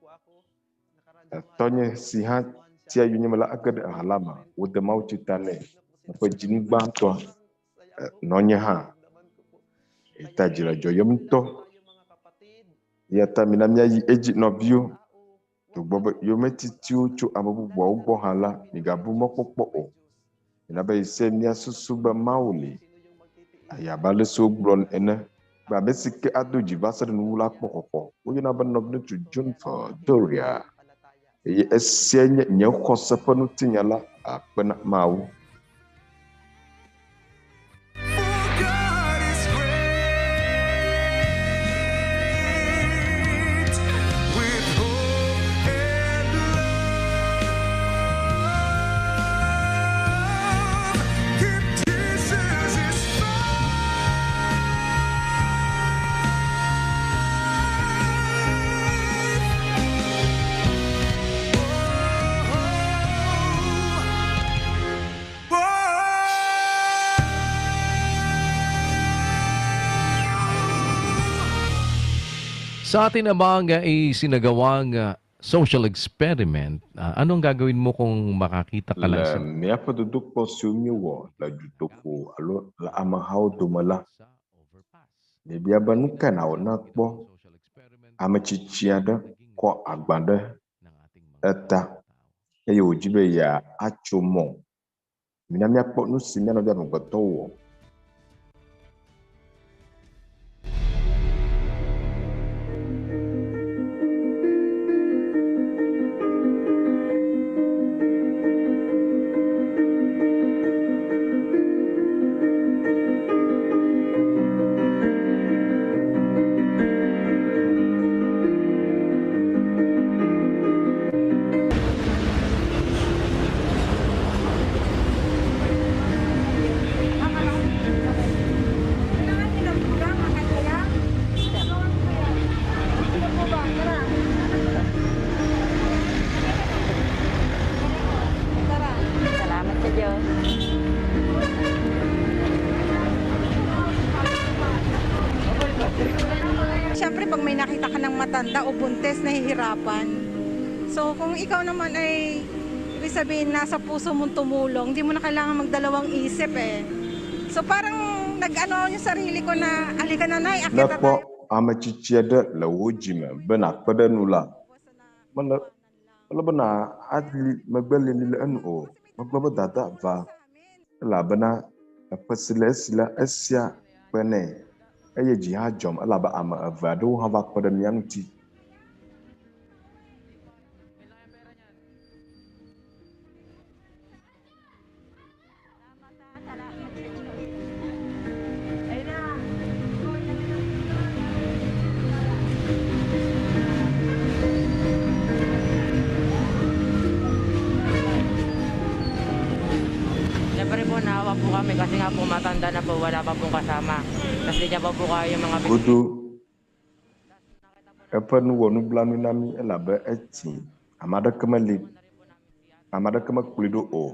tɔnye si hã tia yonyeme la, ege ɖe ha la me. Wode mawutsi ta nɛ. Eƒe dzinu gbãtɔa, nɔnye hã. Eta dzi le dzɔyem ŋutɔ. Eya ta mina míayi edzi nɔviwo. Togbɔ be yometitiwo tso ame bubuawo gbɔ hã la, migabu mɔkpɔkpɔ o. Mina be ɣesiaɣi míasusu be Mawu li. Ayi abe ale si wogblɔ ene be ame si ke ado dzi va se ɖe nuwuwu la akpɔ xɔxɔ. Woyɔna be Nɔviŋutsu Junfer Doria eye esiae nye nye xɔse ƒe ŋutinya la akpe na Mawu. Sa atin namang isinagawang social experiment, anong gagawin mo kung makakita ka lang Le sa míaƒe dodokpɔ siwo míewɔ le dutoƒo alo le amehawo dome la, míebia be nu kae nàwɔ ne èkpɔ ame tsitsi aɖe kɔ agba ɖe eta eye wòdi be yeatso mɔ. Mina míakpɔ nu si mía nɔvi amegbetɔwo wɔ. Salamat sa Diyos. Siyempre, pag may nakita ka ng matanda o buntis, nahihirapan. So, kung ikaw naman ay, ibig sabihin, nasa puso mong tumulong, hindi mo na kailangan magdalawang isip eh. So, parang nag-ano yung sarili ko na, alika na, Nay, Ne akyat na kpɔ tayo. ame tsitsi aɖe le wò dzime be nàkpe ɖe enu la, mele mele be nàali megbe lili le enu o. Megblɔ be dada va elabena eƒe si le esi la, esia kpe nɛ eye dzi hã dzɔm elabe ame eve aɖewo hã va kpe ɖe mía ŋuti. Siyempre po, naawa po kami kasi nga po matanda na po, wala pa pong kasama. Tapos di niya pa po kaya yung mga Godo eƒe nu wɔ nublanui na mí elabe etsi ame aɖeke meli, ame aɖeke mekplɔe ɖo o.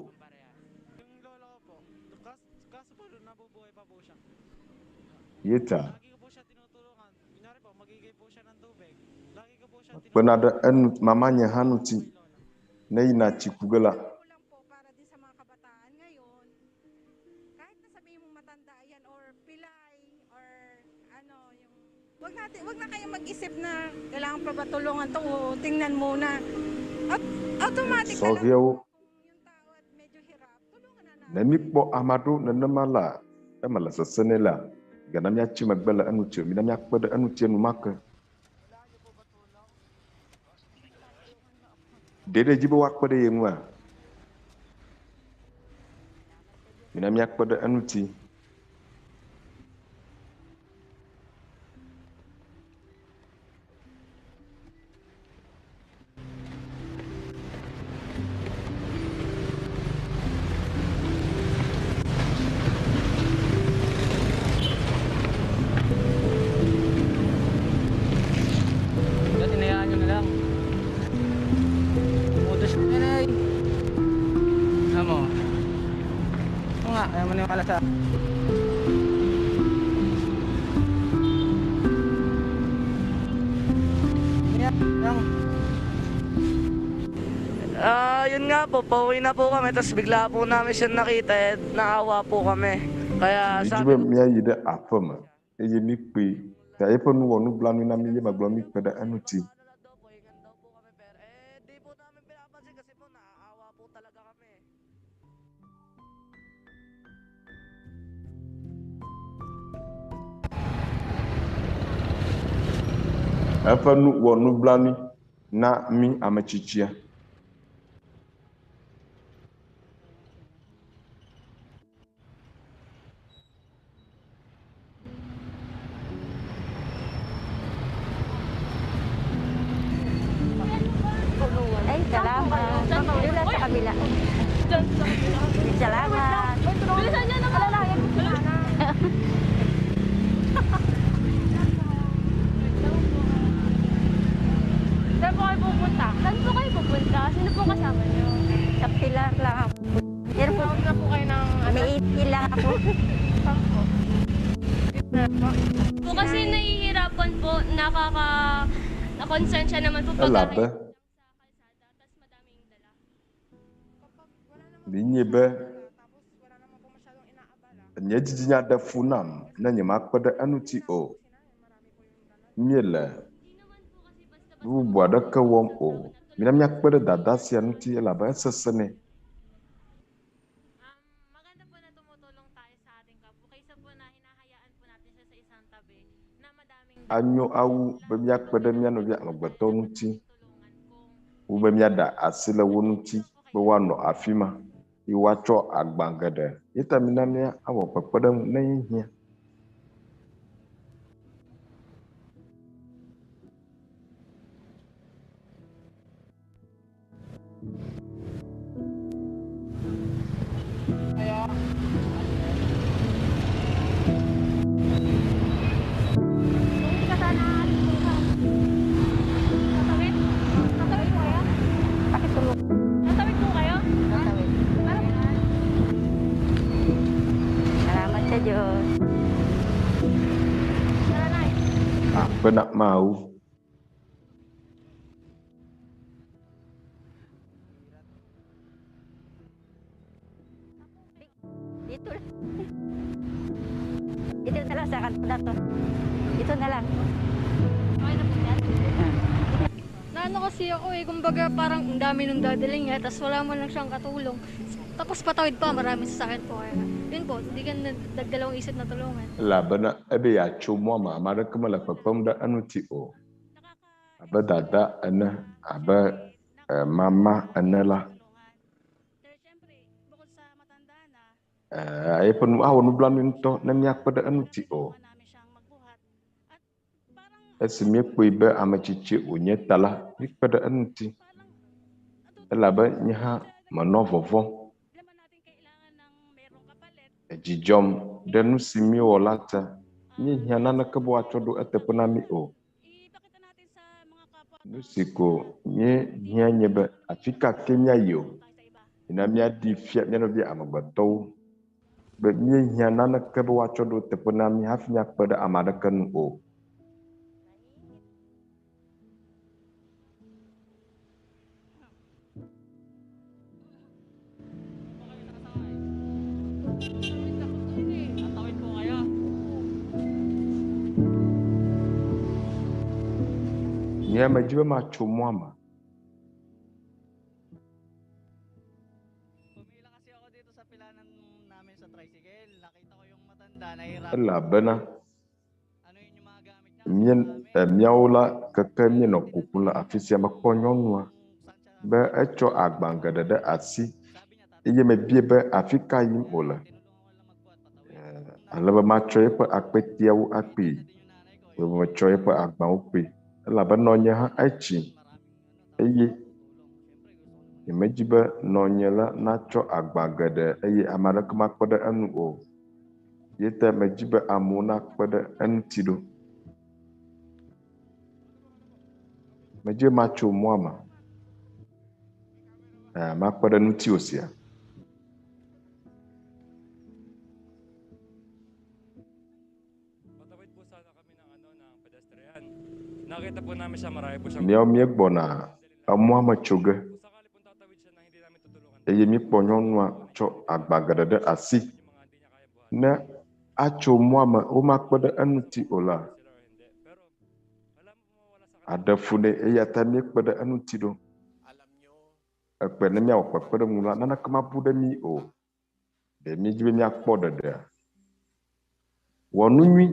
Ye ta mekpena ɖe enu mamanye hã ŋuti ne eyina tsi ku ge la. Kulang po para din sa mga kabataan ngayon, kahit na sabihin mong matanda yan or pilay or ano, yung wag natin, wag na kayo mag-isip na kailangan pa ba tulungan to o tingnan muna. At automatic na lang Sɔhɛwo kung yung tao at medyo hirap, tulungan na natin. Ne míkpɔ ame aɖewo nenema la, eme le sesẽ nɛ la, gana míatsi megbe le eŋuti o. Mina míakpe ɖe eŋuti enumake. Ɖe ɖe edzi be woakpe ɖe ye ŋua? Mina míakpe ɖe eŋuti. Dati hinayaan nyo na lang. Umutos na yun ay. Ano mo? Oo nga, ayaw mo na yung kalasa. Lang. Ah, yun nga po, pauwi na po kami, tapos bigla po namin siya nakita, eh, naawa po kami. Kaya Míedi sabi be míayi ɖe aƒe me eye míkpee ta eƒe nu wɔ nublanui na mí ye megblɔ míkpe ɖe eŋuti. Eƒe nu wɔ nublanui na mí ame tsitsia. Ay, salamat. Doon lang sa kabila. Salamat. Bilisan nyo naman. Alalayan ko si Ana. Saan po kayo pupunta? Saan po kayo pupunta? Sino po kasama niyo? Sa Pilar lang ako. Pero po, Tawag na po kayo ng ano? may 80 lang ako. Saan po? Po kasi nahihirapan po, nakaka... Nakonsensya naman po pag Elabe míenye be nye dzidzinya ɖe fu nam ne nyemakpe ɖe eŋuti o. Míele nu bubu aɖeke wɔm o. Mina míakpe ɖe dada sia ŋuti elabe esesẽ nɛ. Anyo awu be míakpe ɖe mía nɔvi amegbetɔwo ŋuti wu be míaɖe asi le wo ŋuti be woanɔ afi ma eye woatsɔ agba geɖe. Ye ta mina míawɔ kpekpeɖeŋu ne ehiã. Hindi ka sana Tatawid? Tatawid po kayo? Pakisulong. Tatawid po kayo? Tatawid. Salamat sa Diyos. Tara na. Akpe na Mawu. Dito lang. Dito na lang sa kanto na to. Dito na lang. Okay na po yan? Naano kasi ako eh, kumbaga parang ang dami nung dadaling niya, tapos wala man lang siyang katulong. Tapos patawid pa, marami sasakyan po. Kaya, yun po, hindi ka nagdalawang isip na tulungan. Elabena ebe yeatso mɔa me, ame aɖeke mele kpekpem ɖe eŋuti o. Abe dada ene abe mama ene la, eƒe nu awɔ nublanui ŋutɔ ne míakpe ɖe eŋuti o. Esi míekpɔe be ame tsitsi wònye ta la, míkpe ɖe eŋuti elabe nye hã menɔ vɔvɔ̃m. Edzi dzɔm ɖe nu si míewɔ la ta. Míehiã naneke be woatsɔ ɖo eteƒe na mí o. Nu si ko míehiã nye be afi ka ke míayi o, mina míaɖee fia mía nɔvi amegbetɔwo be míehiã naneke be woatsɔ ɖo teƒe na mí hafi míakpe ɖe ame aɖeke ŋu o. Tatawid po kayo? Nye medzi be matso mɔa me. Elabena mía míawo la keke míenɔ kukum le afi sia mekpɔ nyɔnua be etsɔ agba geɖe ɖe asi eye mebia be afi ka yim wòle ale be matsɔ eƒe akpɛteawo akpee be metsɔ eƒe agbawo kpee elabe nɔnye hã etsi eye nyemedi be nɔnye la natsɔ agba geɖe eye ame aɖeke makpe ɖe enu o. Ye ta medi be amewo nakpe ɖe eŋuti ɖo. Medi be matso mɔa me makpe ɖe ŋutiwò sia. Míawo míegbɔna emɔa me tso ge eye míekpɔ nyɔnua tsɔ agba geɖe ɖe asi. Ne atso mɔa me womakpe ɖe eŋuti o la, aɖe fu nɛ eya ta míekpe ɖe eŋuti ɖo. Ekpe ne míawɔ kpekpeɖeŋu la, naneke mabu ɖe mí o. Ɖe míedi be míakpɔ ɖeɖea? Wɔ nu nyui.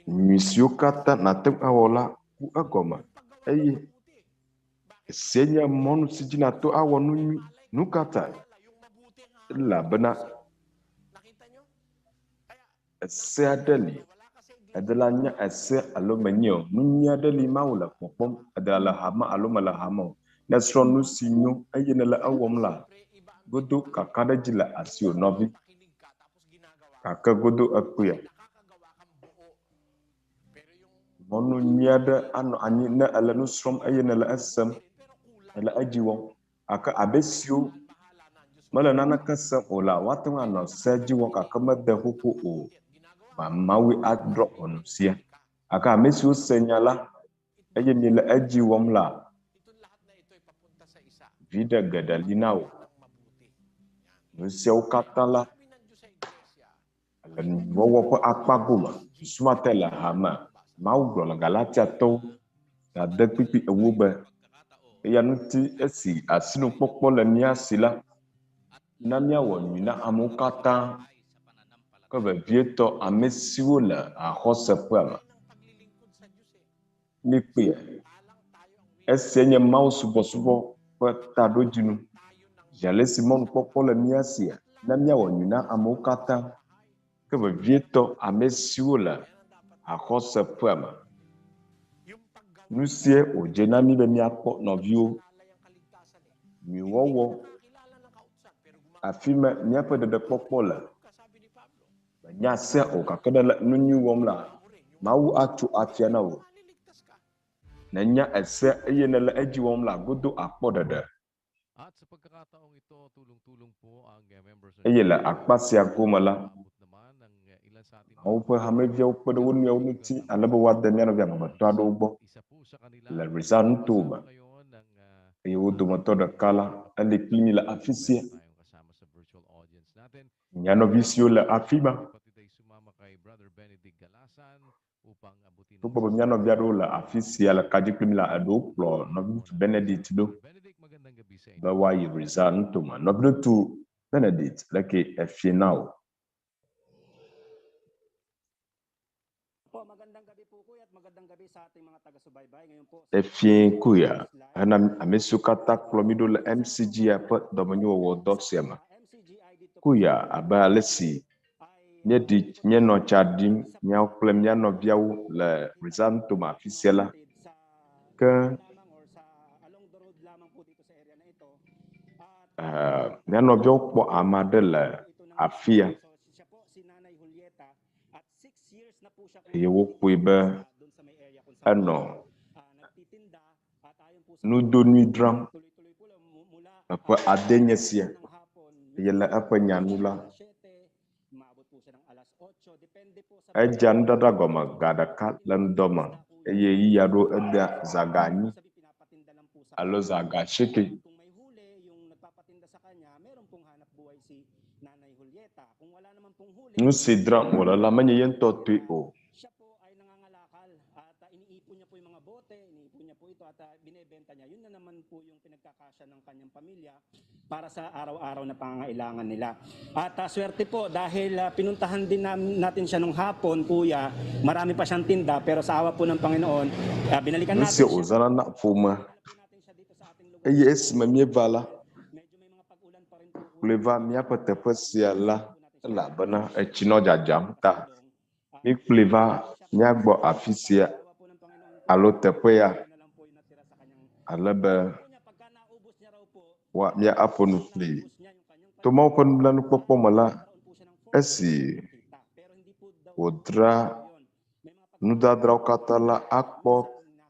Nyui siwo katã nàte ŋu awɔ la, ku egɔme eye esia nye mɔnu si dzi nàto awɔ nu nyui. Nu ka tae? Elabena ese aɖe li, eɖe la nye ese alo menye o. Nu nyui aɖe li Mawu le kpɔkpɔm, eɖe le hame alo mele hame o. Ne èsrɔ̃ nu si nyo eye nèle ewɔm la, godo kakaɖedzi le asiwò nɔvi. Gake godo ekpea. Mɔnu nyui aɖe anɔ anyi ne èle nu srɔ̃m eye nèle esem, nèle edzi wɔm. Gake abe esiwo mele naneke sem o la, woate ŋu anɔ sea dzi wɔm gake mede xoxo o. Mawue adrɔ̃ ʋɔnu sia. Gake ame siwo se nya la eye miele edzi wɔm la, viɖe geɖe li na wò. Nu siawo katã la, le nuwɔwɔ ƒe akpa gome, susu ma te le hame. Mawu gblɔ le Galatiatɔwo ta kpukpui ewo be, Eya ŋuti esi asinukpɔkpɔ le mía si la, na míawɔ nyui na amewo katã, ke vevietɔ ame siwo le haxɔseƒea me. Míkpɔe. Esia nye Mawu subɔsubɔ ƒe taɖodzinu. Zi ale si mɔnukpɔkpɔ le mía sia, na míawɔ nyui na amewo katã, ke vevietɔ ame siwo le haxɔseƒea me. Nu sie wòdze na mí be míakpɔ nɔviwo. Nyuiwɔwɔ, afi ma míaƒe ɖeɖekpɔkpɔ le. Mènya sea o, gake ne èle nu nyui wɔm la, Mawu atso afia na wò. Nènya esea eye nèle edzi wɔm la, godo àkpɔ ɖeɖe. Eye le akpa sia gome la, Mawu ƒe hameviawo kpe ɖe wo nɔewo ŋuti ale be woade mía nɔvi amegbetɔ aɖewo gbɔ le Rizal nutowo me. Eye wo dometɔ ɖeka la, eli kpli mí le afisia. Mía nɔvi siwo le afi ma, togbɔ be mía nɔvi aɖewo le afi sia le ka dzi kpli mí la, eɖewo kplɔ nɔviŋutsu Benedict ɖo be woayi Rizal nutome. Nɔviŋutsu Benedict, leke efie na wò? Efie kuya hena ame siwo katã kplɔ mí ɖo le MCGI ƒe dɔmenyowɔwɔ dɔ sia me. Kuya abe ale si míeɖi míenɔ tsa ɖim míawo kple mía nɔviawo le Rizal nutome afi sia la, ke mía nɔviawo kpɔ ame aɖe le afia eye wokpɔe be enɔ nudonui dzram. Eƒe ade nye sia eye le eƒe nya nu la, edzea nudada gɔme ga ɖeka le ŋdɔ me eye ɣeyiɣi aɖewo edea zã ga enyi alo zã ga asieke. Nu si dzram wòle la menye ye ŋutɔ tɔe o. Para sa araw-araw na pangangailangan nila. At swerte po dahil pinuntahan din natin siya nung hapon, kuya. Marami pa siyang tinda pero sa awa po ng Panginoon, binalikan Nu natin si siya. wòzãna na ƒome eye esime míeva la, kplɔe va míaƒe teƒe sia la elabena etsi nɔ dzadzam ta míkplɔe va míagbɔ afi sia alo teƒe ya ale be wa mía aƒo nu kplii. To Mawu ƒe nublanuikpɔkpɔ me la, esi wòdra nudzadzrawo katã la, akpɔ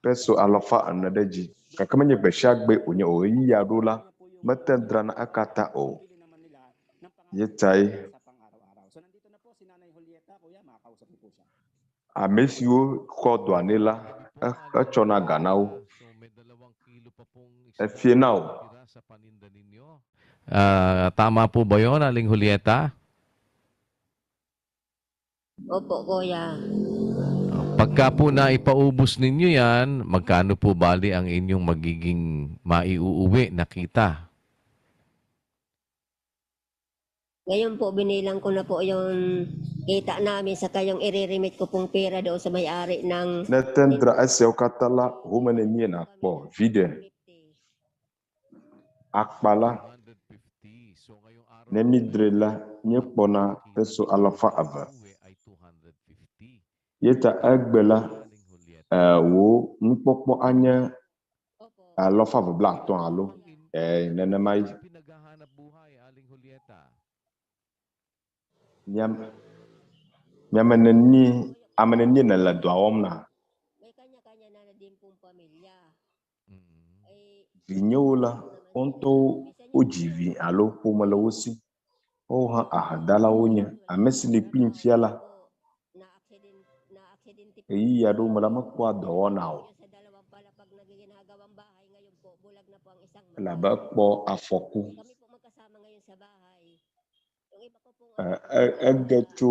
peso alafa ene ɖe edzi gake menye gbe sia gbe wònye o. Ɣeyiɣi aɖewo la, mete ŋu drana ekatã o. Ye tae ame siwo xɔ dɔa nɛ la, etsɔna ga na wo. Efie na wò. Ah, tama po ba 'yon, Aling Julieta? Opo, kuya. Pagka po naipaubos ninyo yan, magkano po bali ang inyong magiging maiuuwi na kita? Ngayon po, binilang ko na po yung kita namin sa kayong ire-remit ko pong pera doon sa may-ari ng Ne te ŋu dzra esiawo katã la, home nenie nàkpɔ viɖe. Akpa la, ne mídzrae la, míekpɔna peso alafa eve. Ye ta egbe la, wò nukpɔkpɔ anye alafa eve blaatɔ̃ alo nenema ye. Miame nenie, ame nenie nèle dɔa wɔm na? Vinyewo la, wo ŋutɔwo wodzi vi alo ƒome le wo si. Woawo hã ahedalawo wonye. Ame si li kplim fia la, ɣeyiɣi aɖewo me la, mekpɔa dɔ wɔna o elabe ekpɔ afɔku. Ege tso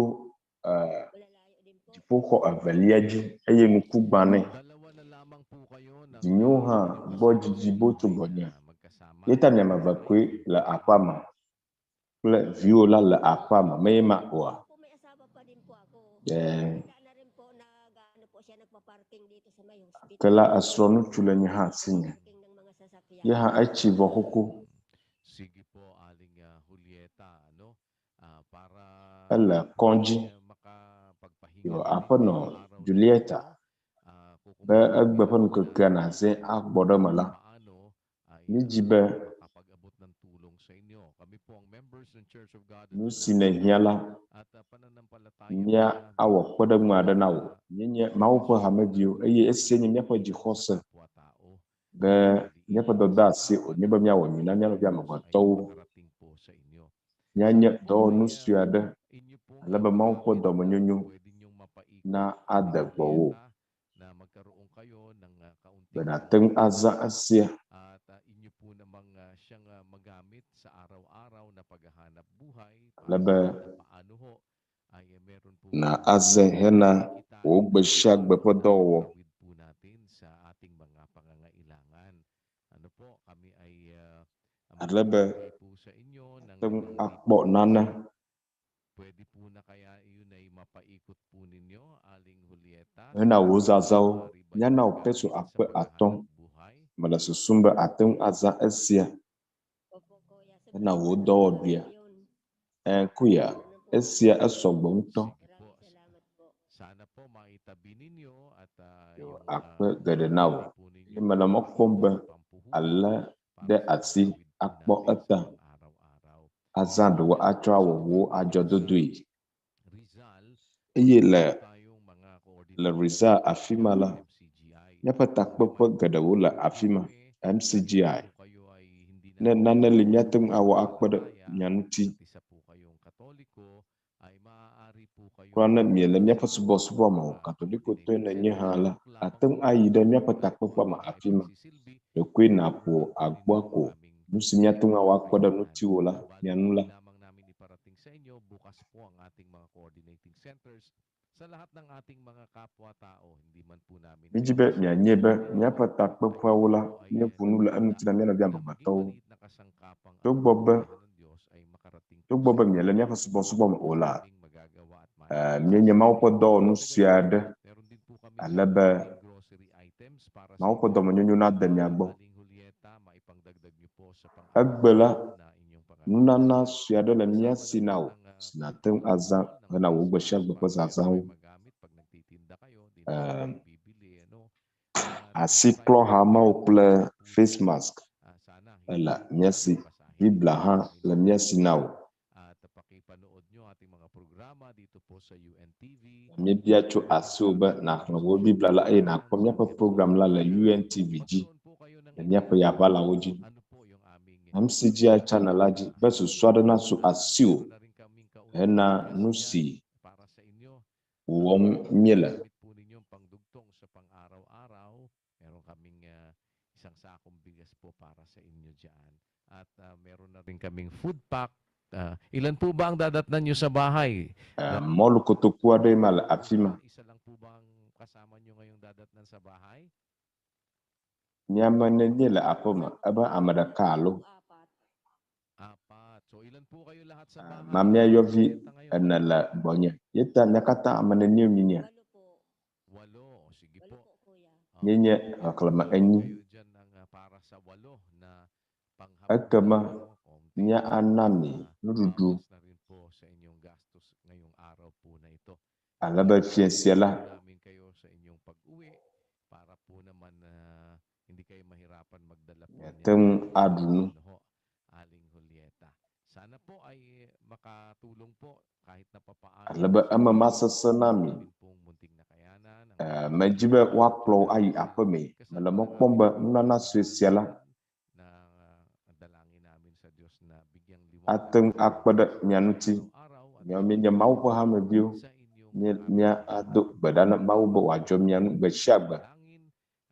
dziƒoxɔ evelia dzi eye ŋku gbã nɛ. Vinyewo hã gbɔ dzidzi bo tso gbɔnye. Ye ta miame eve koe le aƒea me kple viwò la le aƒea me. Menye ma oa? Ke la esrɔ̃ ŋutsu le nye hã sinye. Ye hã etsi vɔ xoxo. Ele kɔdzi. Yɔ aƒenɔ Julieta be egbe ƒe ŋkekea nàzẽ agbɔ ɖe eme la, mídzi be nu si nèhiã la, mía awɔ kpeɖeŋu aɖe na wò. Míenye Mawu ƒe hameviwo eye esia nye míaƒe dzixɔse be míaƒe dɔdeasi wònye be míawɔ nyui na mía nɔvi amegbetɔwo. Míanye dɔwɔnu sue aɖe ale be Mawu ƒe dɔmenyonyo na ade gbɔwò be nàte ŋu azã esia. Ale be na azãe hena wò gbe sia gbe ƒe dɔwɔwɔ. Ale be nàte ŋu akpɔ nane. Hena wò zazãwo, míana wò peso akpe atɔ̃. Mele susum be àte ŋu azã esia hena wò dɔwɔɖuia. Ẽ, kuya, esia esɔgbɔ ŋutɔ. Yo, akpe geɖe na wò. Eye mele mɔ kpɔm be àlé ɖe asi akpɔ eta azã ɖewo atsɔ awɔ wò adzɔdodoe. Eye le le Rizal afi ma la, míaƒe takpeƒe geɖewo le afi ma, MCGI. Ne nane li míate ŋu awɔ akpe ɖe mia ŋuti, kura ne miele míaƒe subɔsubɔ me o, Katolikotɔe nènye hã la, àte ŋu ayi ɖe míaƒe takpekpea me afi ma. Ɖekoe nàƒo agboa ko. Nu si míate ŋu awɔ akpe ɖe ŋutiwò la, mia ŋu la, Sa lahat ng ating mga kapwa-tao, hindi man po namin Mídzi be mianye be míaƒe takpeƒeawo la, míeƒo nu le eŋuti na mía nɔvi amegbetɔwo. Togbɔ be togbɔ be miele míaƒe subɔsubɔ me o la, eh, míenye Mawu ƒe dɔwɔnu sue aɖe ale be Mawu ƒe dɔmenyonyo nade mia gbɔ. Egbe la, nunana sue aɖe le mía si na wò si nàte ŋu azã hena wò gbe sia gbe ƒe zazãwo. Eh, asiklɔhamawo kple face mask ele mía si. Biblia hã le mía si na wò. At pakipanood nyo ating mga programa dito po sa UNTV. Míebia tso asiwò be nàxlẽ wò Biblia la eye nàkpɔ míaƒe program la le UNTV dzi le míaƒe yaʋalawo dzi. MCGI channel la dzi be susu aɖe nasu asiwò hena nu si Para sa inyo, wɔm míele. gamit po ninyo ang pangdugtong sa pang-araw-araw. Meron kaming isang sakong bigas po para sa inyo dyan. At meron na rin kaming food pack. Ilan po ba ang dadatnan nyo sa bahay? Eh, mɔlu kotoku aɖee ma le afi ma. Isa lang po ba ang kasama nyo ngayong dadatnan sa bahay? Miame nenie le aƒe me ebe ame ɖeka alo Apat. So ilan po kayo lahat sa bahay? Mamlɛyɔvi ene le gbɔnye. Ye ta mía katã ame nenie míenye? Walo. Sige po. Míenye xexlẽme enyi. Kayo dyan ng para sa walo na Ekema mía ana mi nuɖuɖu na rin po sa inyong gastos ngayong araw po na ito. ale be fiẽ sia la Namin kayo sa inyong pag-uwi para po naman na hindi kayo mahirapan magdala po miate ŋu aɖu nu. Ano ho, Aling Julieta. Sana po ay makatulong po kahit na papaano Ale be eme masesẽ na mi. pong munting nakayanan ang Eh, medzi be woakplɔ wò ayi aƒemee. Mele mɔ kpɔm be nunana sue sia la na dalangin namin sa Diyos na bigyang ate ŋu akpe ɖe mia ŋuti. Miawo míenye Mawu ƒe hameviwo. Mía míado gbe ɖa na Mawu be wòadzɔ mia ŋu gbe sia gbe.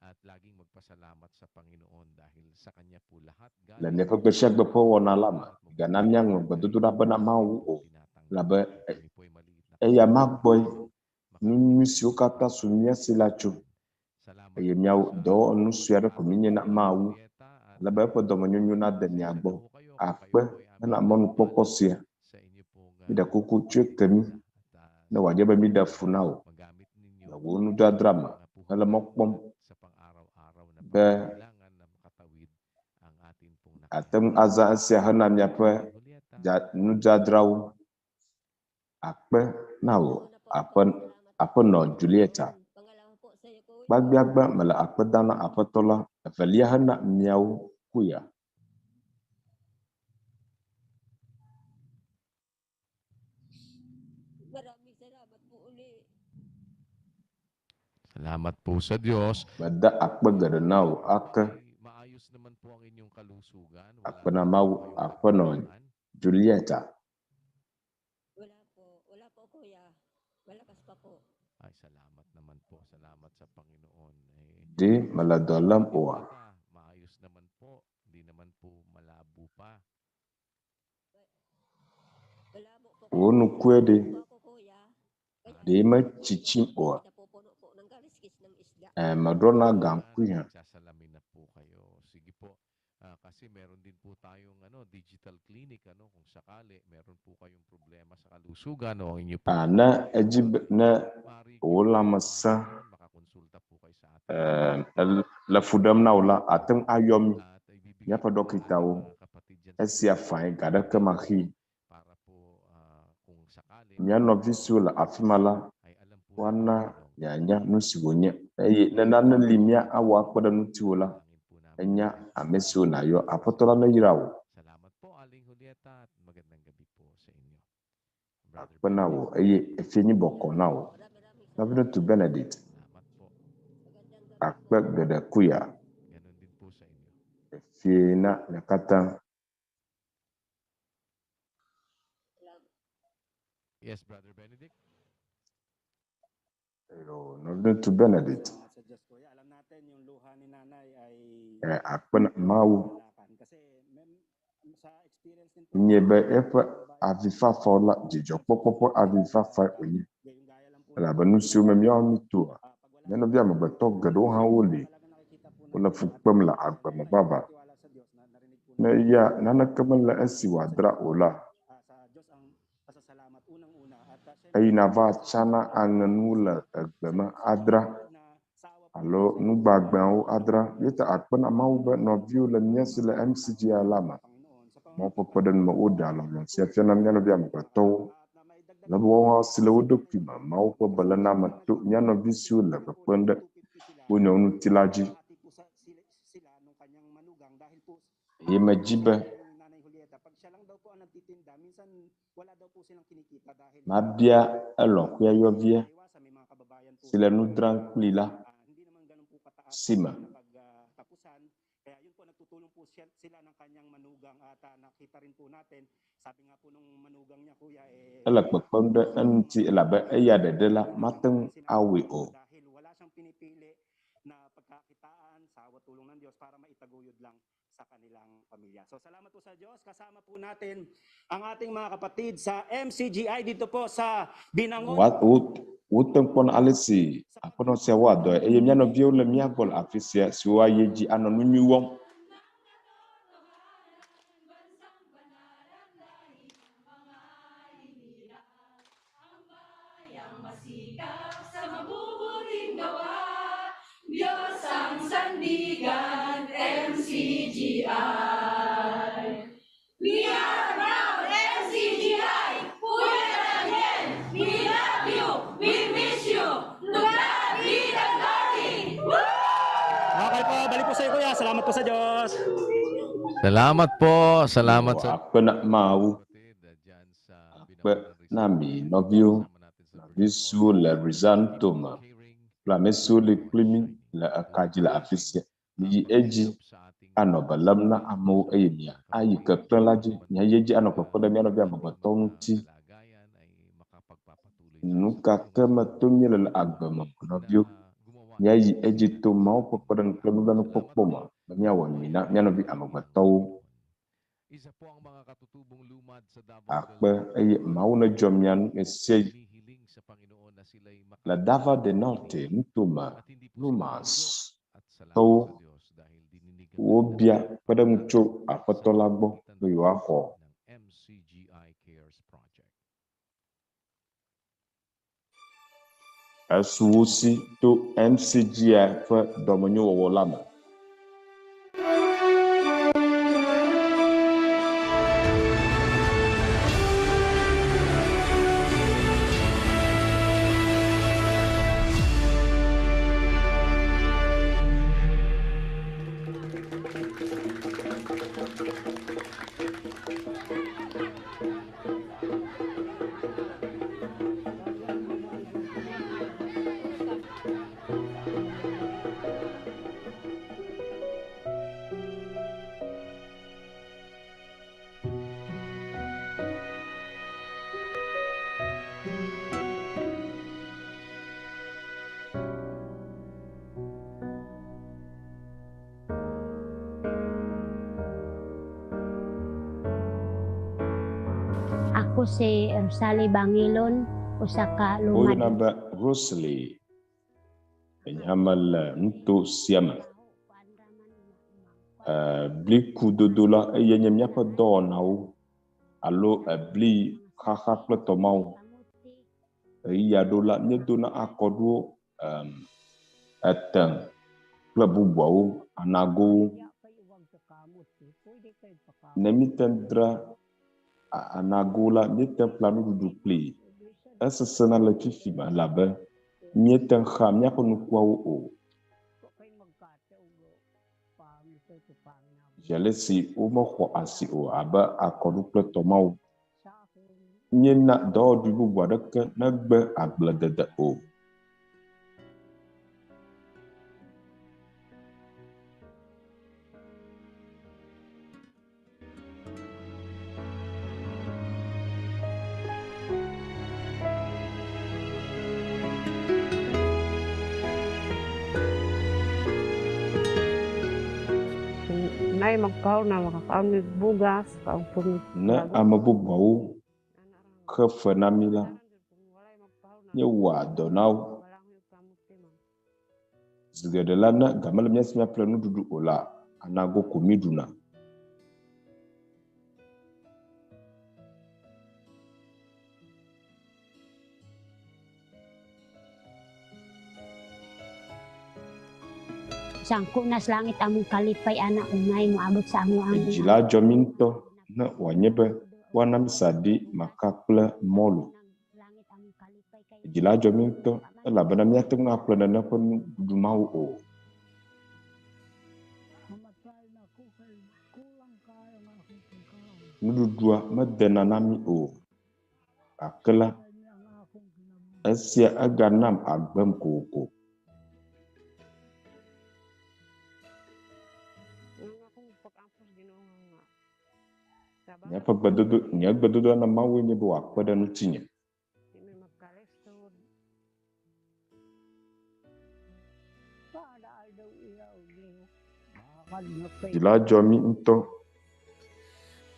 at laging magpasalamat sa Panginoon dahil sa Kanya po lahat Le miaƒe gbe sia gbe ƒe wɔna la me, gana míaŋlɔ gbedodoɖa bena Mawu o elabe eya ma gbɔe nu nyui siwo katã su mía si la tso eye míawo dɔwɔnu sue aɖe ko míenye na Mawu ale be eƒe dɔmenyonyo nade mia gbɔ. Akpe hena mɔnukpɔkpɔ sia. Míɖe kuku tsoe ke mí ne wòadze be míɖe fu na wò le wò nudzadzra me hele mɔ kpɔm sa pang-araw-araw na be pangangailangan na makatawid ang atin pong ate ŋu azã esia hena miaƒe dza- nudzadzrawo. Akpe na wò aƒe aƒenɔ Julieta. Gbagbiagba mele akpe dam na aƒetɔ la evelia hena miawo kuya. Maraming salamat po uli. Salamat po sa Diyos. Meda akpe geɖe na wò ake. Maayos naman po ang inyong kalusugan. Akpe na Mawu aƒenɔ Julieta. Wala po. Wala po kuya. Malakas pa po. Ay, salamat naman po. Salamat sa Panginoon. Eh, Ɖe mele dɔ lém oa? maayos naman po. Hindi naman po malabo pa. Wò nukue ɖe? Ɖe metsitsim oa? Napupuno po ng kaliskis ng isda. Eh, meɖɔna gaŋkui hã. Sasalamin na po kayo. Sige po. Ah, kasi meron din po tayong ano, digital clinic ano kung sakali meron po kayong problema sa kalusugan o ang inyo po Ah, ne edzi be ne wò lãme sẽ makakonsulta po kayo sa atin. eh, le fu ɖem na wò la, ate ŋu ayɔ mí míaƒe ɖɔkitawo. Esia fae ga ɖeke maxii. Para po kung sakali Mía nɔvi siwo le afi ma la, woana mianya nu si wònye eye ne nane li mía awɔ akpe ɖe ŋutiwò la, enya ame siwo nàyɔ. Aƒetɔ la neyra wò. Salamat po Aling Julieta at magandang gabi po sa inyo. Akpe na wò eye efie nyi bɔkɔ na wò. Nɔviŋutsu Benedict, akpe geɖe kuya. Ganon din po sa inyo. Efie na mia katã. Yes, Brother Benedict. Eyo, nɔviŋutsu Benedict, Salamat sa Diyos, Kuya. Alam natin yung luha ni nanay ay eh, akpe na Mawu. kalakan. Kasi sa experience din po Nye be eƒe avifafa la, dzidzɔkpɔkpɔ ƒe avifafae wònye. gayong gaya lang po Elabe nu siwo me míawo mítoa, mía nɔvi amegbetɔ geɖewo hã woli. Wole fu kpem le agbe me vavã. Ne eya naneke mele esi wòadra o la, eyina va tsana aŋenuwo le egbe me adra alo nugbagbeawo adra. Míeta akpe na Mawu be nɔviwo le mía si le MCGI la me. Mawu ƒe kpeɖeŋu me woɖea lɔlɔ̃ sia fiana mía nɔvi amegbetɔwo le be woawo hã si le wo ɖokui me. Mawu ƒe beléname to mía nɔvi siwo le kpekpem ɖe wo nɔewo ŋuti la dzi. Eye medzi be mabia elɔ̃xoeayɔvia si le nu dzram kplii la si me. Ele kpekpem ɖe eŋuti elabe eya ɖeɖe la mate ŋu awɔe o. Sa kanilang pamilya. So salamat po sa Diyos. Kasama po natin ang ating mga kapatid sa MCGI dito po sa Binangon. Wa wo wote ŋu kpɔna ale si aƒenɔ sia wɔa dɔe eye mía nɔviwo le mía gbɔ le afi sia siwo ayi edzi anɔ nu nyui wɔm. Masikap sa mabubuting gawa, Diyos ang sandigan, MCGI. We are proud, MCGI! Kuya Daniel, we love you, we miss you. To God be the glory! Woo! Okay po, balik po sa iyo kuya. Salamat po sa Diyos. Salamat po. Salamat sa Akpe na Mawu. Akpe na mi nɔviwo, nɔvi siwo le Rizal tome kple ame siwo li kpli mí le eka dzi le afi sia. Miyi edzi anɔ be lém na amewo eye miayi keklẽ la dzi. Miayi edzi anɔ kpekpem ɖe mía nɔvi amegbetɔwo ŋuti. Nu ka ke me tom míele le agbe me o, nɔviwo, míayi edzi to Mawu ƒe kpeɖeŋu kple nublanuikpɔkpɔ me be míawɔ nyui na mía nɔvi amegbetɔwo. Akpe eye Mawu nedzɔ mia nu ɣe sia ɣi. Le Davao del Norte nutome Lumas tɔwo wobia kpeɖeŋu tso aƒetɔ la gbɔ be yewoaxɔ esu wo si to MCGI ƒe dɔmenyowɔwɔ la me. Ako si Rosalie Bangilon, usa ka lumad. Woyɔna be Rosalie enye ame le nuto sia me. Blikudodo la eye nye míaƒe dɔwɔnawo alo ebli xaxa kple tɔmawo. Ɣeyiɣi aɖewo la, míedona akɔɖuwo, ete kple bubuawo, anagowo. Ne míete ŋu dra anago la, míete ŋu ƒlea nuɖuɖu kplii. Esesẽna le fifi me elabe míete ŋu xea míaƒe nukuawo o. Zi ale si womexɔ asi o abe akɔɖu kple tɔmawo. Míena dɔwɔɖui bubu aɖeke negbe agbledede o. Nay magkaon na makakaon mig bugas, kaon po mig Ne ame bubuawo xe fe na mí la, Míewɔa dɔ na wo. Zi geɖe la, ne ga mele mía si míaƒle nuɖuɖu o la, anago ko míɖuna. Sangko na sa langit among kalipay ana unay moabot sa amo ang Edzi la dzɔ mí ŋutɔ ne wòanye be woana mí saɖi maka kple mɔlu. Edzi la dzɔ mí ŋutɔ elabena míate ŋu aƒle nene ƒe nuɖuɖu mawo o. Nuɖuɖua medena na mí o, gake la, esia eganam agbem kokoko. Míaƒe gbedodo, nye gbedodoɖa na Mawue nye be wòakpe ɖe ŋutinye. Dzi la dzɔ mí ŋutɔ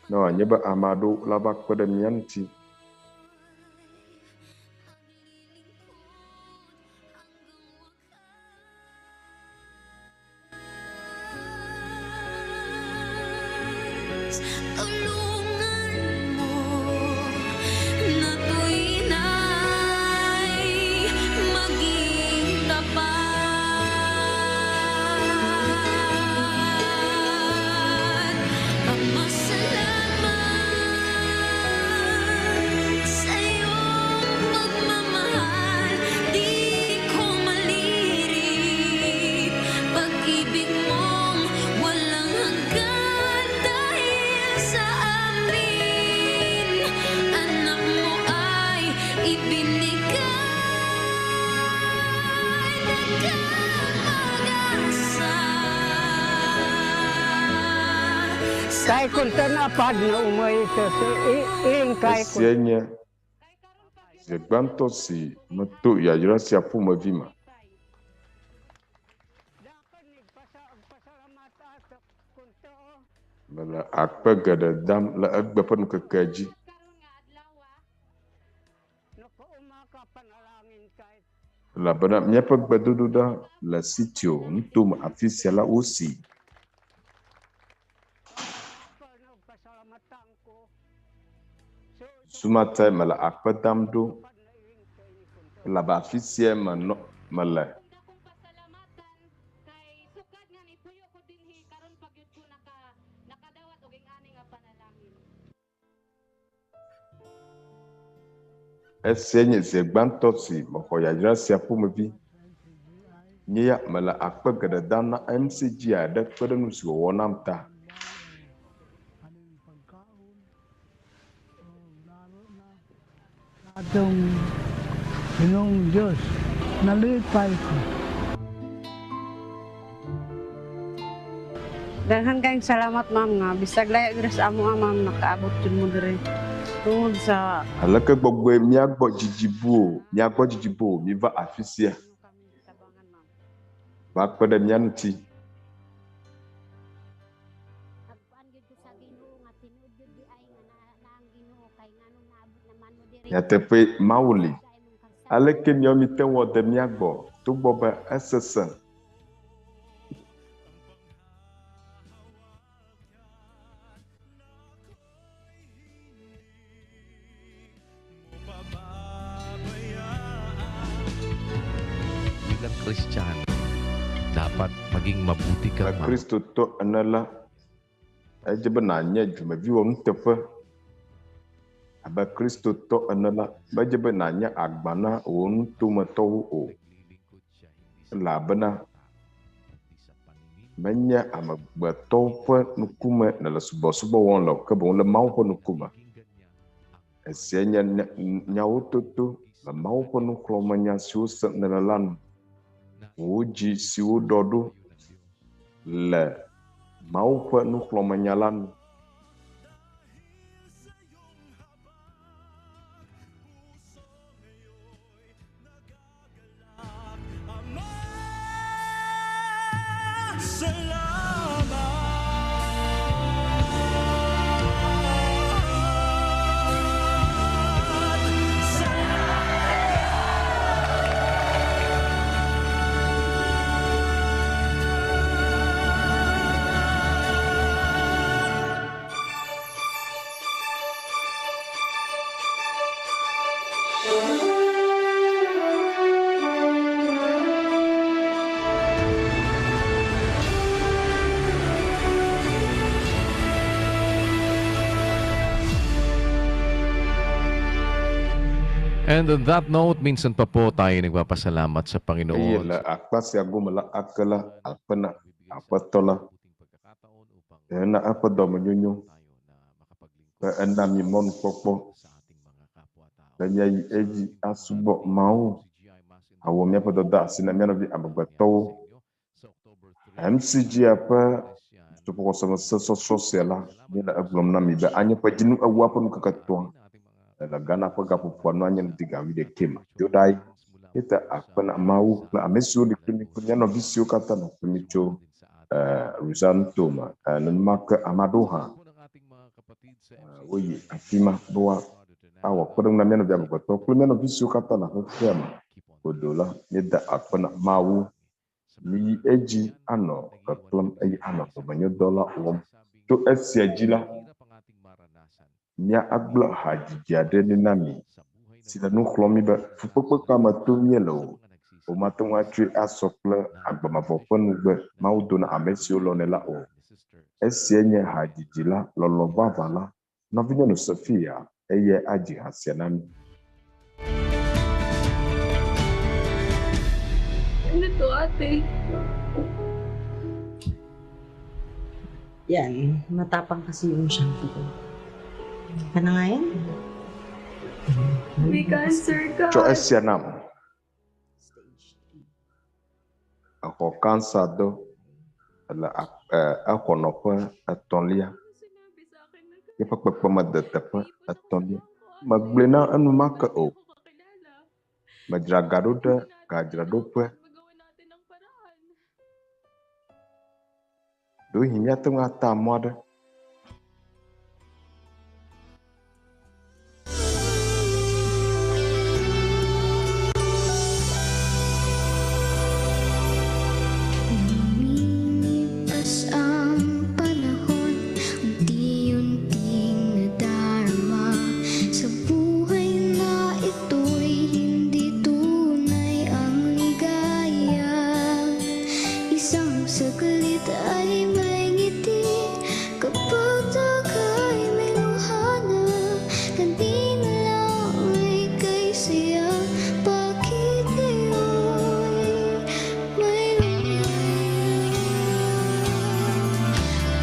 ne wòanye be ame aɖewo lava kpe ɖe mía ŋuti. Tulungan mo na tuwin ay maging tapat. Ama, salamat sa iyong pagmamahal. Di ko malirip pag-ibig mong walang hanggan dahil sa amin. Anak mo ay ibinigay nagkapag-asa. Kay kunta na pad na umay ito sa iing kay Esiae nye zi gbãtɔ si meto yayra sia ƒomevi me. Mele akpe geɖe dam le egbe ƒe ŋkekea dzi. Elabena míaƒe gbedodoɖa le Sitio nutome afi sia la wosi. Susu ma tae mele akpe dam ɖo elabe afi sia menɔ mele. Esiae nye zi gbãtɔ si mexɔ yayra sia ƒomevi. Nye ya mele akpe geɖe dam na MCGI ɖe kpeɖeŋu si wòwɔ nam ta. Atong Ginoong Diyos, nalipay ko. Daghan kayong salamat ma'am nga bisag layo diri sa amo nga ma'am nakaabot jud mo diri. Tungod sa Aleke gbɔgbɔe míagbɔ dzidzi bu o, míagbɔ dzidzi bu o, míva afi sia va kpe ɖe mía ŋuti. Nyateƒe Mawu li. Aleke míawo míete ŋu wɔ de mía gbɔ togbɔ be esesẽ? Bilang Kristiyano, dapat maging mabuti kang Abe Kristotɔ ene la, edze be nànye dumevi wɔnuteƒe. Abe Kristotɔ ene la, medze be nànye agba na wò nutometɔwo o, elabena menye amegbetɔwo ƒe ŋkume nèle subɔsubɔ wɔm le o, ke boŋ le Mawu ƒe ŋkume. Esia nye nyawototo le Mawu ƒe nuxlɔ̃amenya siwo sem nèle la nu. Wò dzi siwo ɖɔ ɖo le Mawu ƒe nuxlɔ̃amenya la nu. Salamat. And on that note, minsan pa po tayo nagpapasalamat sa Eye Panginoon le akpa sia gome la, ake la, akpe na Aƒetɔ la hena eƒe dɔmenyonyo be ena mi mɔnukpɔkpɔ be míayi edzi asubɔ Mawu awɔ míaƒe dɔdeasi na mía nɔvi amegbetɔwo. MCGI ƒe dutoƒoxɔseme sɔsrɔ̃ sia la, míele egblɔm na mi be anye ƒe dzinu ewoa ƒe ŋkeke etɔ̃a le Ghana ƒe gaƒoƒoa nu anye ŋdi ga wuiɖekɛ me. Dzoɖae míete akpe na Mawu kple ame siwo li kpli mí kple mía nɔvi siwo katã nɔ kpli mí tso Rwizan nutome. Nenema ke ame aɖewo hã woyi afi ma be woawɔ kpeɖeŋu na mía nɔvi amegbetɔwo kple mía nɔvi siwo katã le xexea me godoo la, míeda akpe na Mawu. Miyi edzi anɔ keklẽm eye anɔ dɔmenyodɔ la wɔm. Tso esia dzi la, mía agblɔ hadzidzi aɖe ɖi na mi si le nu xlɔ̃m mi be fukpekpe ka me tom míele o, womate ŋu atsɔe asɔ kple agbemavɔ ƒe nugbe Mawu do na ame siwo lɔ̃nɛ la o. Esia nye hadzidzi la, lɔlɔ̃ vavã la. Nɔvinyɔnu Sophia eyae adzi ha sia na mí. Ano to, ate? Yan, matapang kasi yung shampoo ko. Ka na nga yan? May cancer ka. Tsɔ esia nam. Exɔ kansa dɔ le exɔ nɔƒe etɔ̃lia. Yeƒe kpekpeme de teƒe etɔ̃lia. Megblɔe na enumake o. Medzra ga ɖo ɖe gadzraɖoƒe. Ɖewohĩ míate ŋu ata mɔ aɖe. Lumipas ang panahon, unti-unting nadarama. Sa buhay na ito'y hindi tunay ang ligaya. Isang saglit ay may ngiti, kapag taka'y may luha na. Kanina lang ay kay saya, bakit ngayon may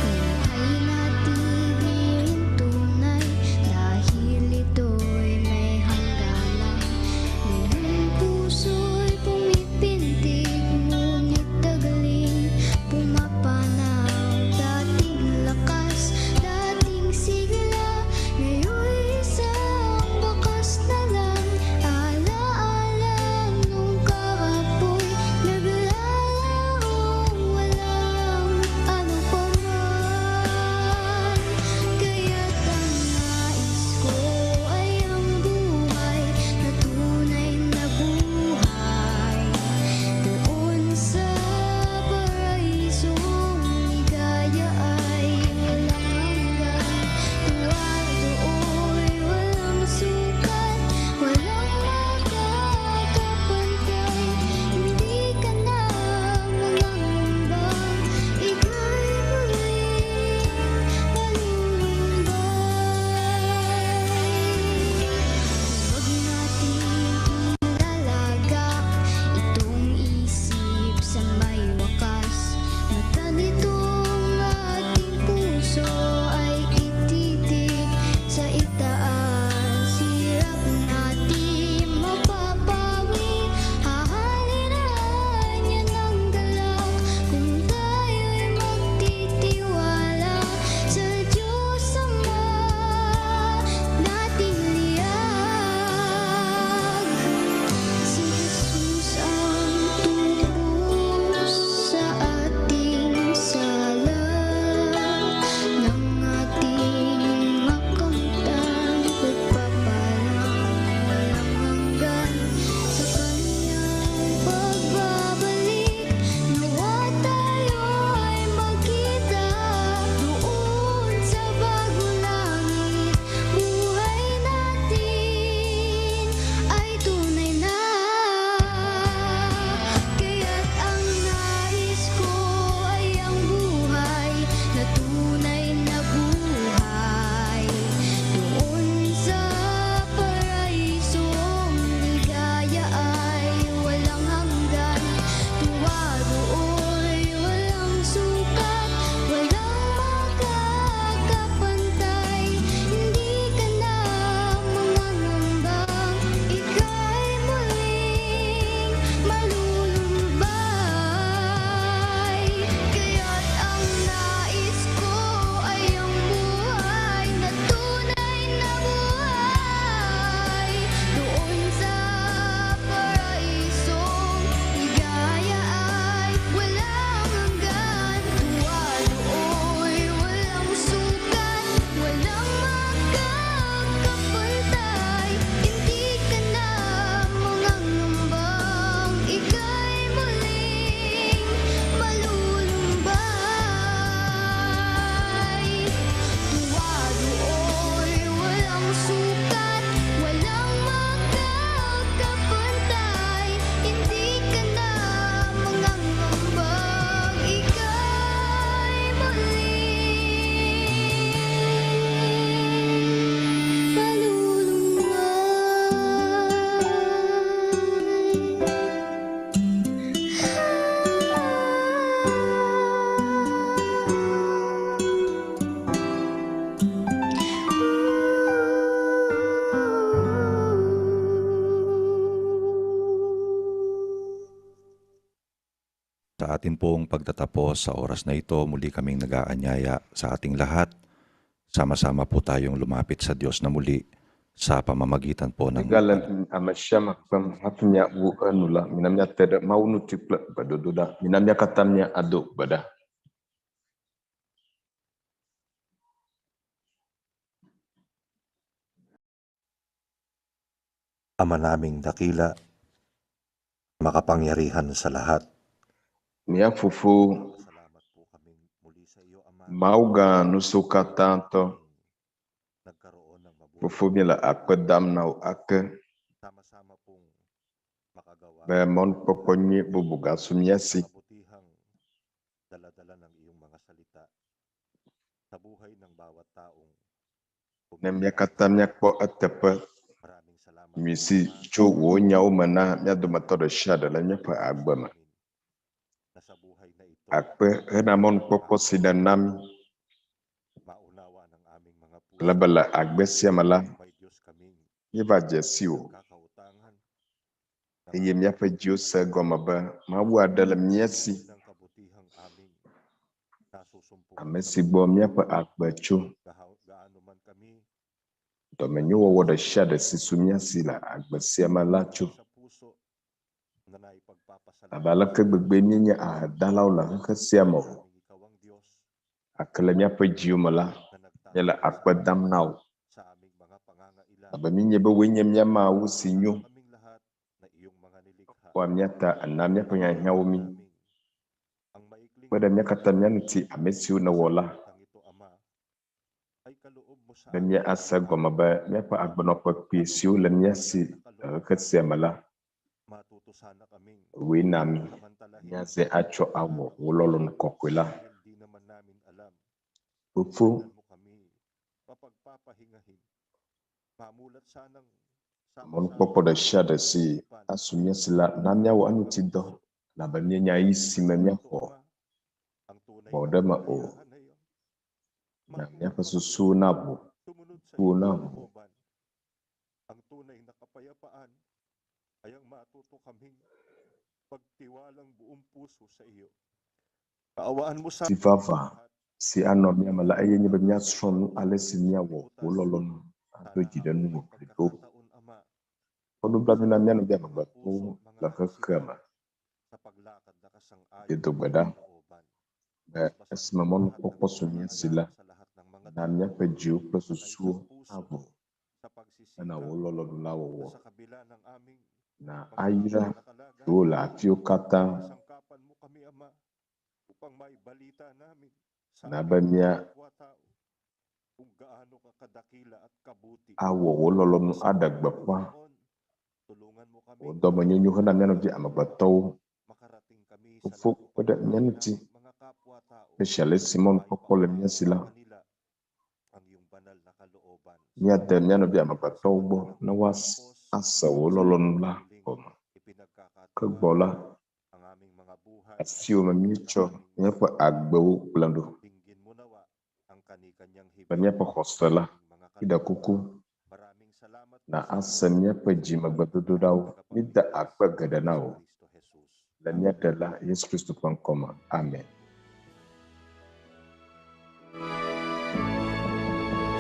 Buhay natin di rin tunay dahil ito'y may hangganan. Ngayong puso'y pumipintig, ngunit tagaling pumapanaw. atin pong pagtatapos sa oras na ito, muli kaming nag-aanyaya sa ating lahat. Sama-sama po tayong lumapit sa Diyos na muli sa pamamagitan po ng Mígale ame sia ame kpem hafi míawu enu la, mina míate ɖe Mawu ŋuti kple gbedodoɖa. Mina mía katã míado gbe ɖa. Ama naming dakila, makapangyarihan sa lahat. Mía Fofo, Mawu gã nusiwo katã tɔ, Fofo míele akpe dam na wò ake be mɔnukpɔkpɔ nyui bubu gasu mía si. Ne mía katã míakpɔ eteƒe nyui si tso wò nyawo me na mía dometɔ ɖe sia ɖe le míaƒe agbe me. Akpe hena mɔnukpɔkpɔ si nèna mí ale be le agbe sia me la, míeva dze si wò eye míaƒe dziwo se egɔme be Mawu aɖe le mía si, ame si gbɔ míaƒe agbe tso. Dɔmenyowɔwɔ ɖe sia ɖe si su mía si le agbe sia me la tso. Abe aleke gbegbe míenye ahedalawo le xexe sia me o, gake le míaƒe dziwo me la, míele akpe dam na wò. Abe míenye be wòe nye mía Mawu si nyo, kpɔa mía ta ena míaƒe hiahiãwo mí. Kpe ɖe mía katã mía ŋuti ame siwo nèwɔ la, be míase egɔme be míaƒe agbenɔƒe kpui siwo le mía si le xexe sia me la, wòe na mí míaze atsɔ awɔ wò lɔlɔ̃nu kɔkɔe la. Fofo, mɔnukpɔkpɔ ɖe sia ɖe si asu mía si la, na míawɔ eŋuti dɔ elabe míenya ɣeyiɣi si me míaxɔ gbɔɖeme o. Na míaƒe susuwo naʋu, ŋkuwo naʋu. Si vavã si anɔ mía me la, eye nye be míasrɔ̃ nu ale si míawɔ wò lɔlɔ̃nu ado dzi ɖe nuwò blibo. Kpɔ nublanui na mía nɔvi amegbetɔwo le xexea me. Míedo gbe ɖa be esime mɔnukpɔkpɔ su mía si la, na míaƒe dziwo kple susuwo naʋu hena wò lɔlɔ̃nu la wɔwɔ. Na ayra siwo le afiwo katã na be mía awɔ wò lɔlɔ̃nu aɖe gbeƒã wò dɔmenyonyo hena mía nɔvi amegbetɔwo. Fofo, kpe ɖe mía ŋuti esi ale si mɔnukpɔkpɔ le mía si la, míade mía nɔvi amegbetɔwo gbɔ ne woase wò lɔlɔ̃nu la gɔme. Ke gbɔ la, asiwò me míetsɔ míaƒe agbewo gblẽ ɖo. Le míaƒe xɔse la, míɖe kuku na ase míaƒe dzimegbedodoɖawo. Míeda akpe geɖe na wò le mía Ɖela Yesu Kristo ƒe ŋkɔ me. Amen.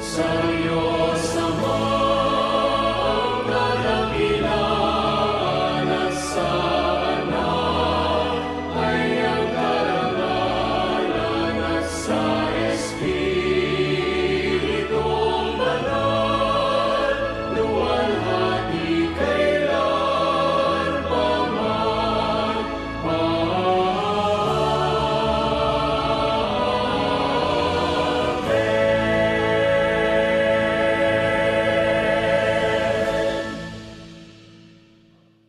Sa Diyos Ama ang kadakilaan at sa Anak ay ang karangalan at sa Espiritong Banal, luwalhati kailan pa man.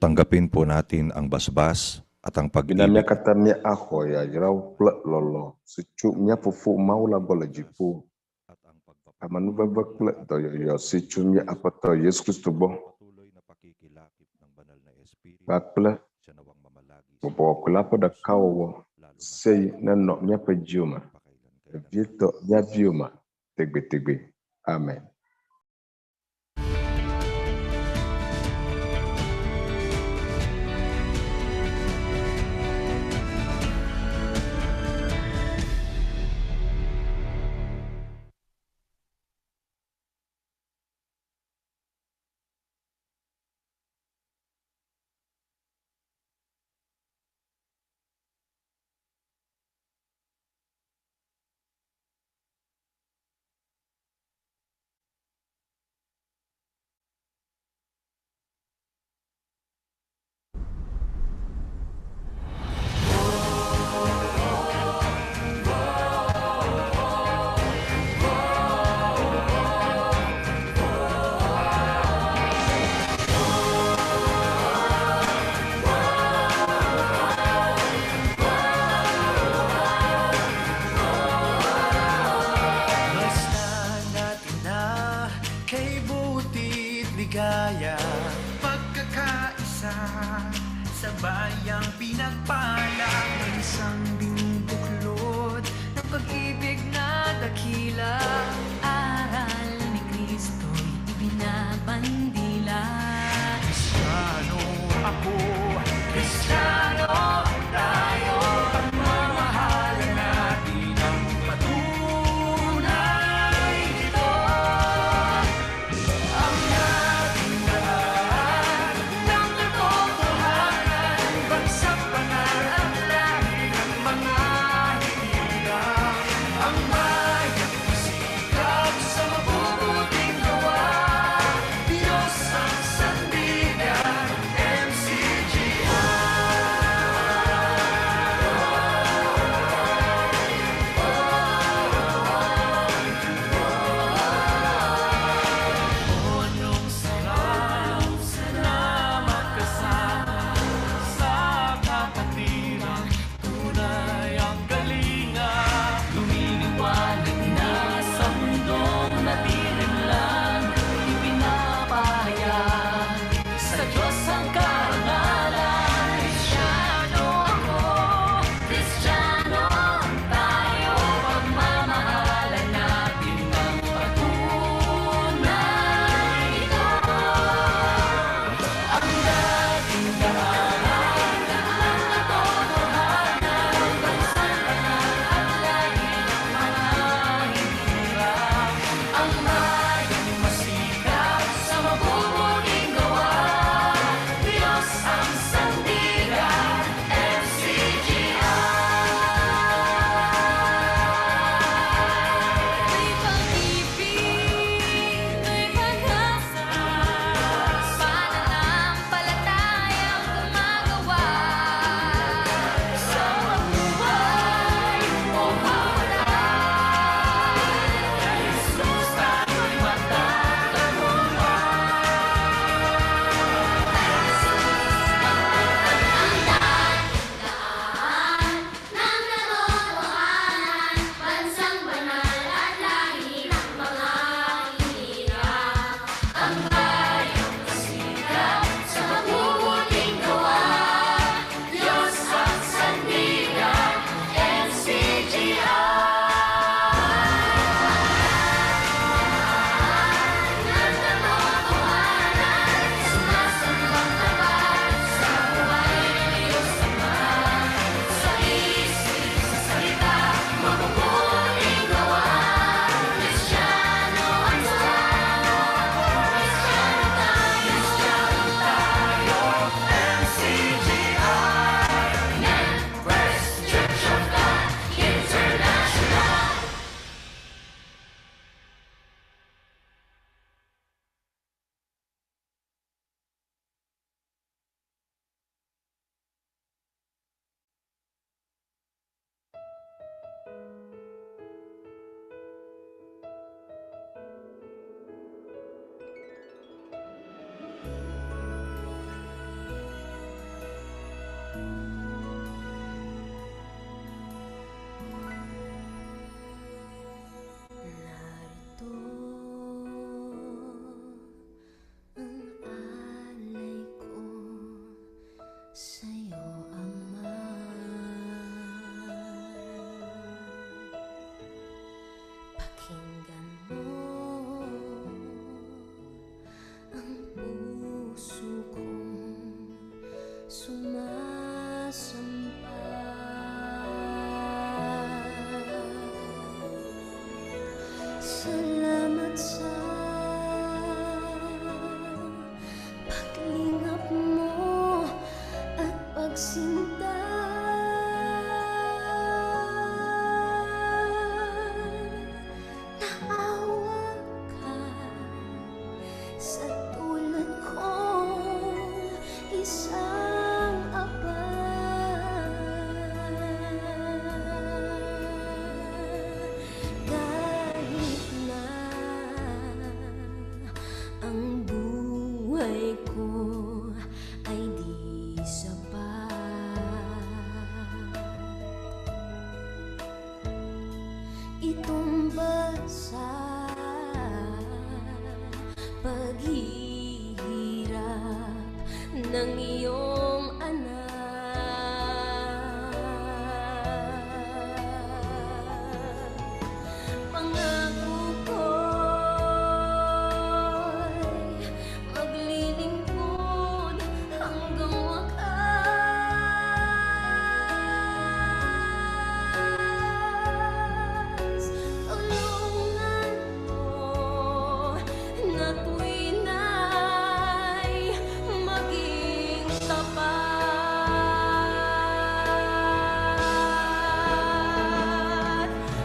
Tanggapin po natin ang basbas at ang Mina pag-ibig mía katã míaxɔ yayrawo kple lɔlɔ̃ si tso mía Fofo Mawu la gbɔ le dziƒo, amenuveve kple dɔyɔyɔ si tso mía Aƒetɔ Yesu Kristo gbɔ kpakple Gbɔgbɔ Kɔkɔe la ƒe ɖekawɔwɔ sei nenɔ míaƒe dziwo me, vevietɔ mía viwo me tegbetegbe. Amen. Itumbas sa paghihirap ng iyong anak. Pangako ko'y maglilingkod hanggang wakas. Tulungan mo na tuwin ay maging tapat.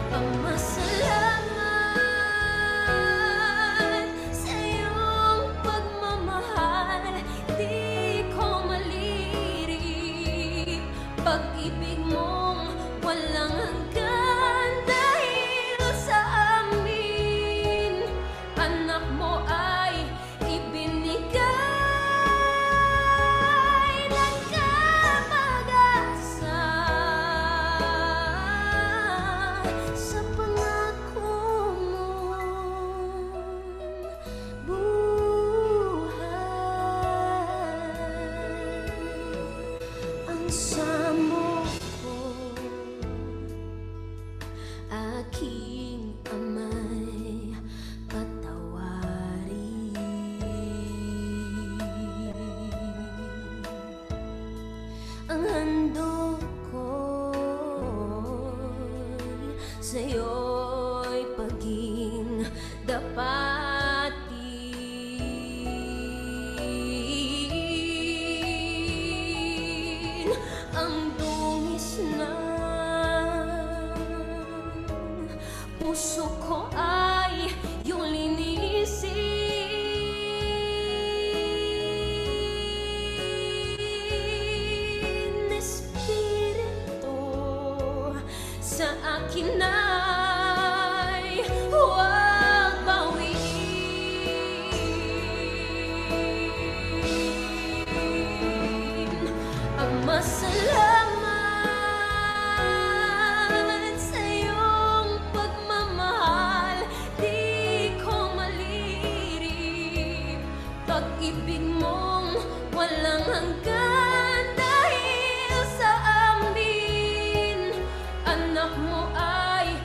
Pamasalamat sa iyong pagmamahal, di ko malirip pag-ibig mong walang hanggan dahil sa amin. Anak mo ay ibinigay nagkapag-asa sa pangako mong buhay. Ang samo ko, aking ama'y patawarin. Ang handog ko'y sa'yo'y paging dapatin. Ang dungis ng puso ko ay iyong linisin. Espiritu, sa akin ay huwag bawiin. Ang masalamat sa iyong pagmamahal, di ko malirip pag-ibig mong walang hanggan dahil sa amin. Anak mo ay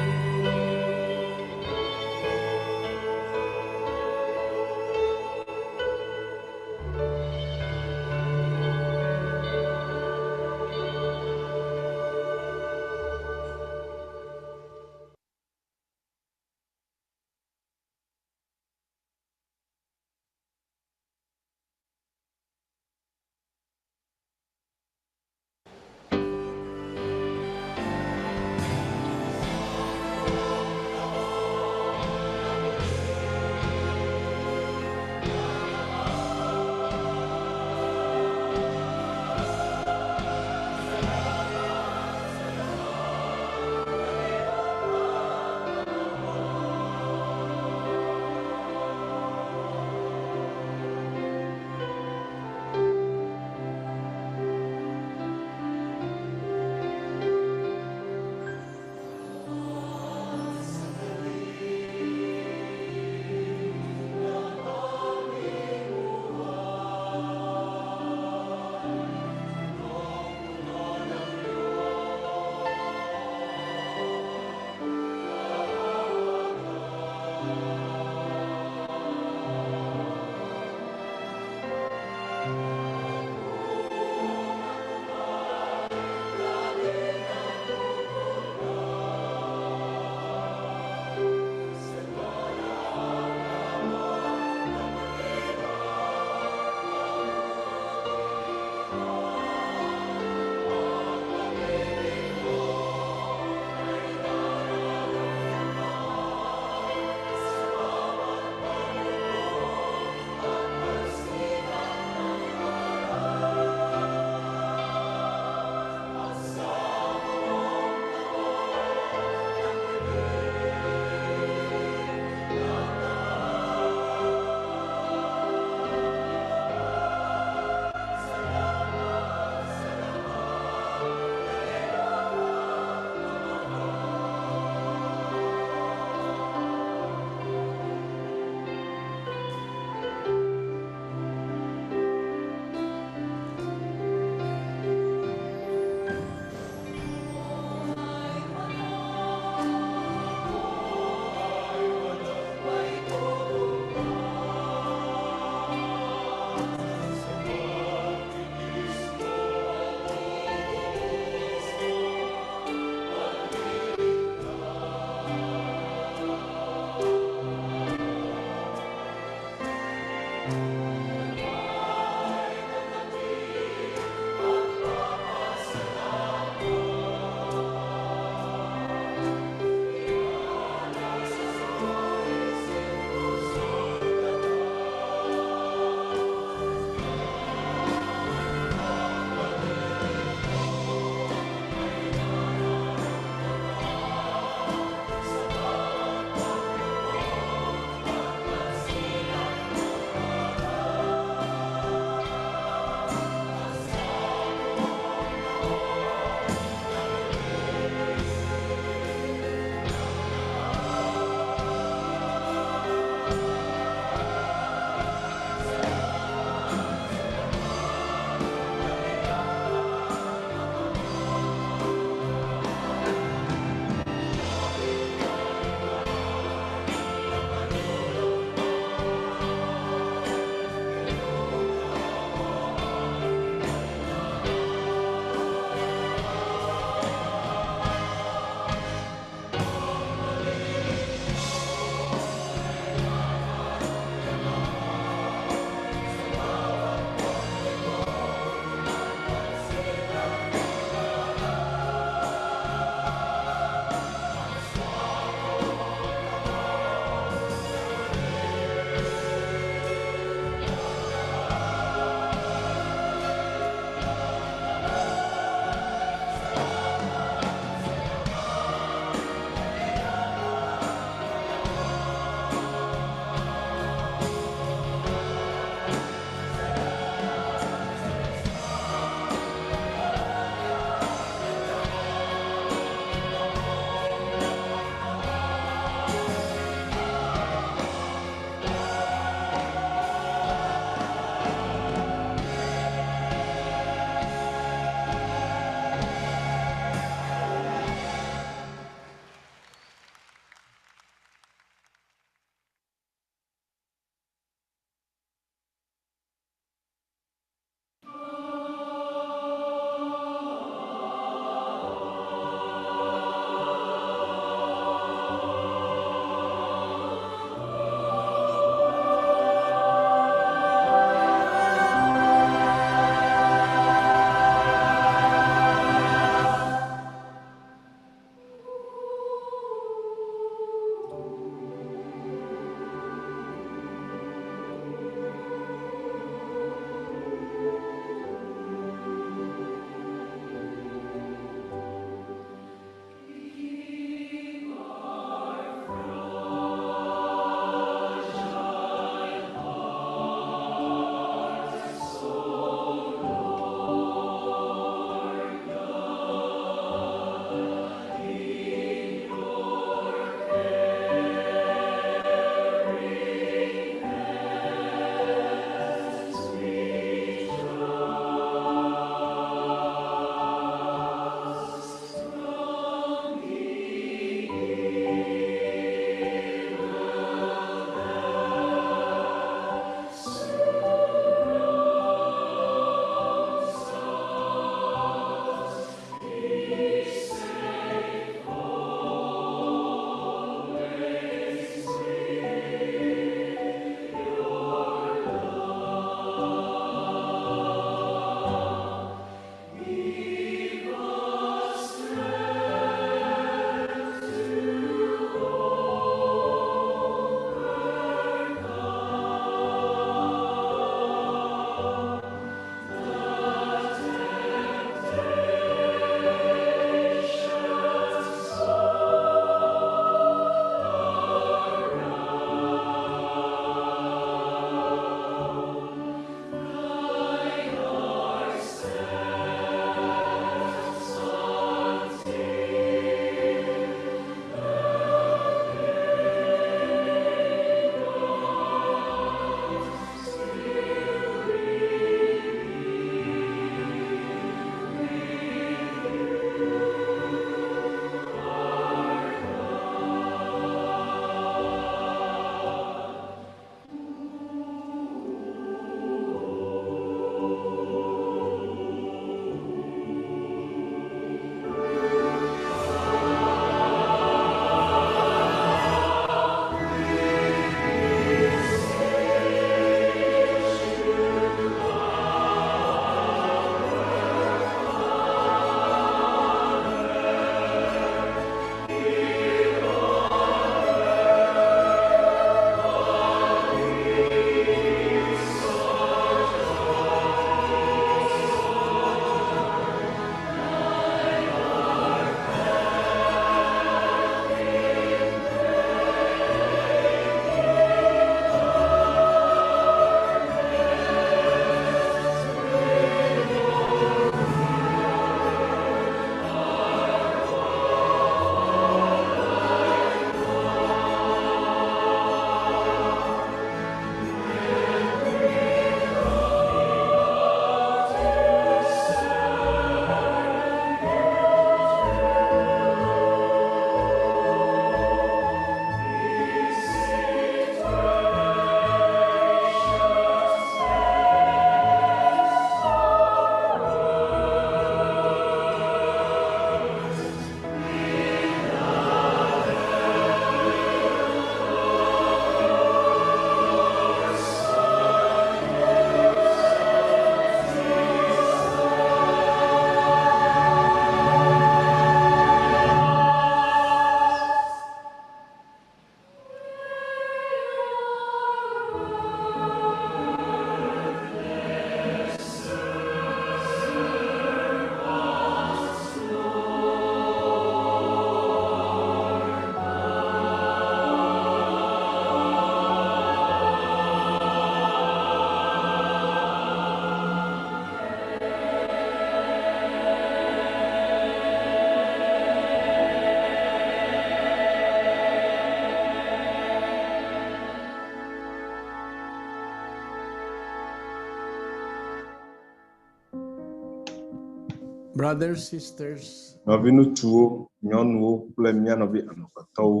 Brothers, sisters, Nɔviŋutsuwo, nyɔnuwo kple mía nɔvi amegbetɔwo.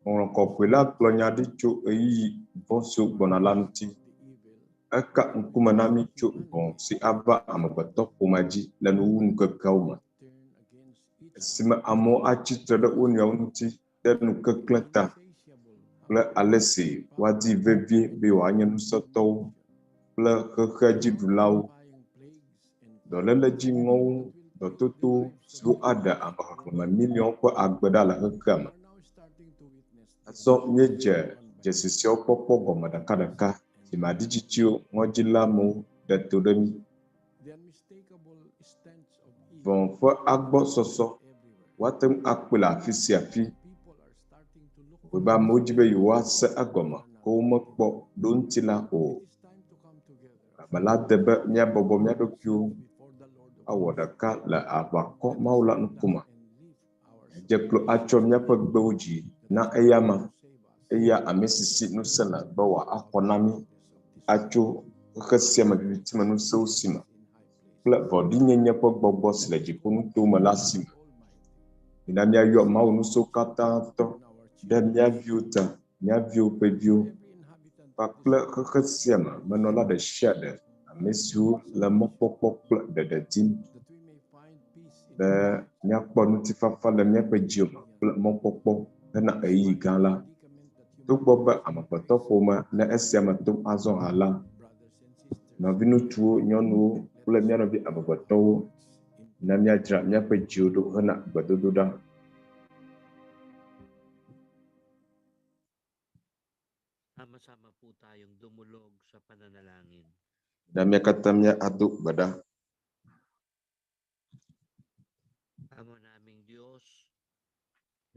Ŋɔŋlɔ kɔkɔe la gblɔ nya ɖi tso ɣeyiɣi vɔ̃ siwo gbɔna la ŋuti. Eka ŋkume na mí tso vɔ̃ si ava amegbetɔƒomea dzi le nuwuwuŋkekeawo me. Esime amewo atsi tre ɖe wo nɔewo ŋuti ɖe nukeklẽ ta kple ale si woadi vevie be yewoanye ŋusẽtɔwo kple xexedziɖulawo. Dɔléle dziŋɔwo, dɔtotowo siwo aɖe ame xexlẽme miliɔnwo ƒe agbe ɖa le xexea me. Azɔ míedze dzesi siawo kpɔkpɔ gɔme ɖekaɖeka. Dzimaɖitsitsiwo, ŋɔdziléamewo ɖe to ɖe mí. Vɔ̃ ƒe agbɔsɔsɔ woate ŋu akpɔe le afi sia afi. Wɔe be amewo dzi be yewoase egɔme ke womekpɔ ɖoŋuti la o. Game la de be míabɔbɔ mía ɖokuiwo awɔ ɖeka le aʋakɔ Mawu la ŋkume. Míadze klo atsɔ míaƒe gbewo dzi na eyama, eya ame si si ŋusẽ le be wòaxɔ na mí atso xexe sia me viviti me ŋusẽwo si me kple vɔ̃ɖinyenye ƒe gbɔgbɔ si le dziƒonutowo me la si me. Mina míayɔ Mawu ŋusẽwo katã tɔ ɖe mía viwo ta, mía viwo ƒe viwo kpakple xexe sia me menɔla ɖe sia ɖe, ame siwo le mɔkpɔkpɔ kple ɖeɖe dim be míakpɔ ŋutifafa le míaƒe dziwo me kple mɔkpɔkpɔ hena ɣeyiɣi gã la. Togbɔ be amegbetɔƒomea le esia me tom azɔ hã la, nɔviŋutsuwo, nyɔnuwo kple mía nɔvi amegbetɔwo na míadzra míaƒe dziwo ɖo hena gbedodoɖa. Sama-sama po tayong dumulog sa pananalangin. Na mía katã míado gbe ɖa. Ama naming Diyos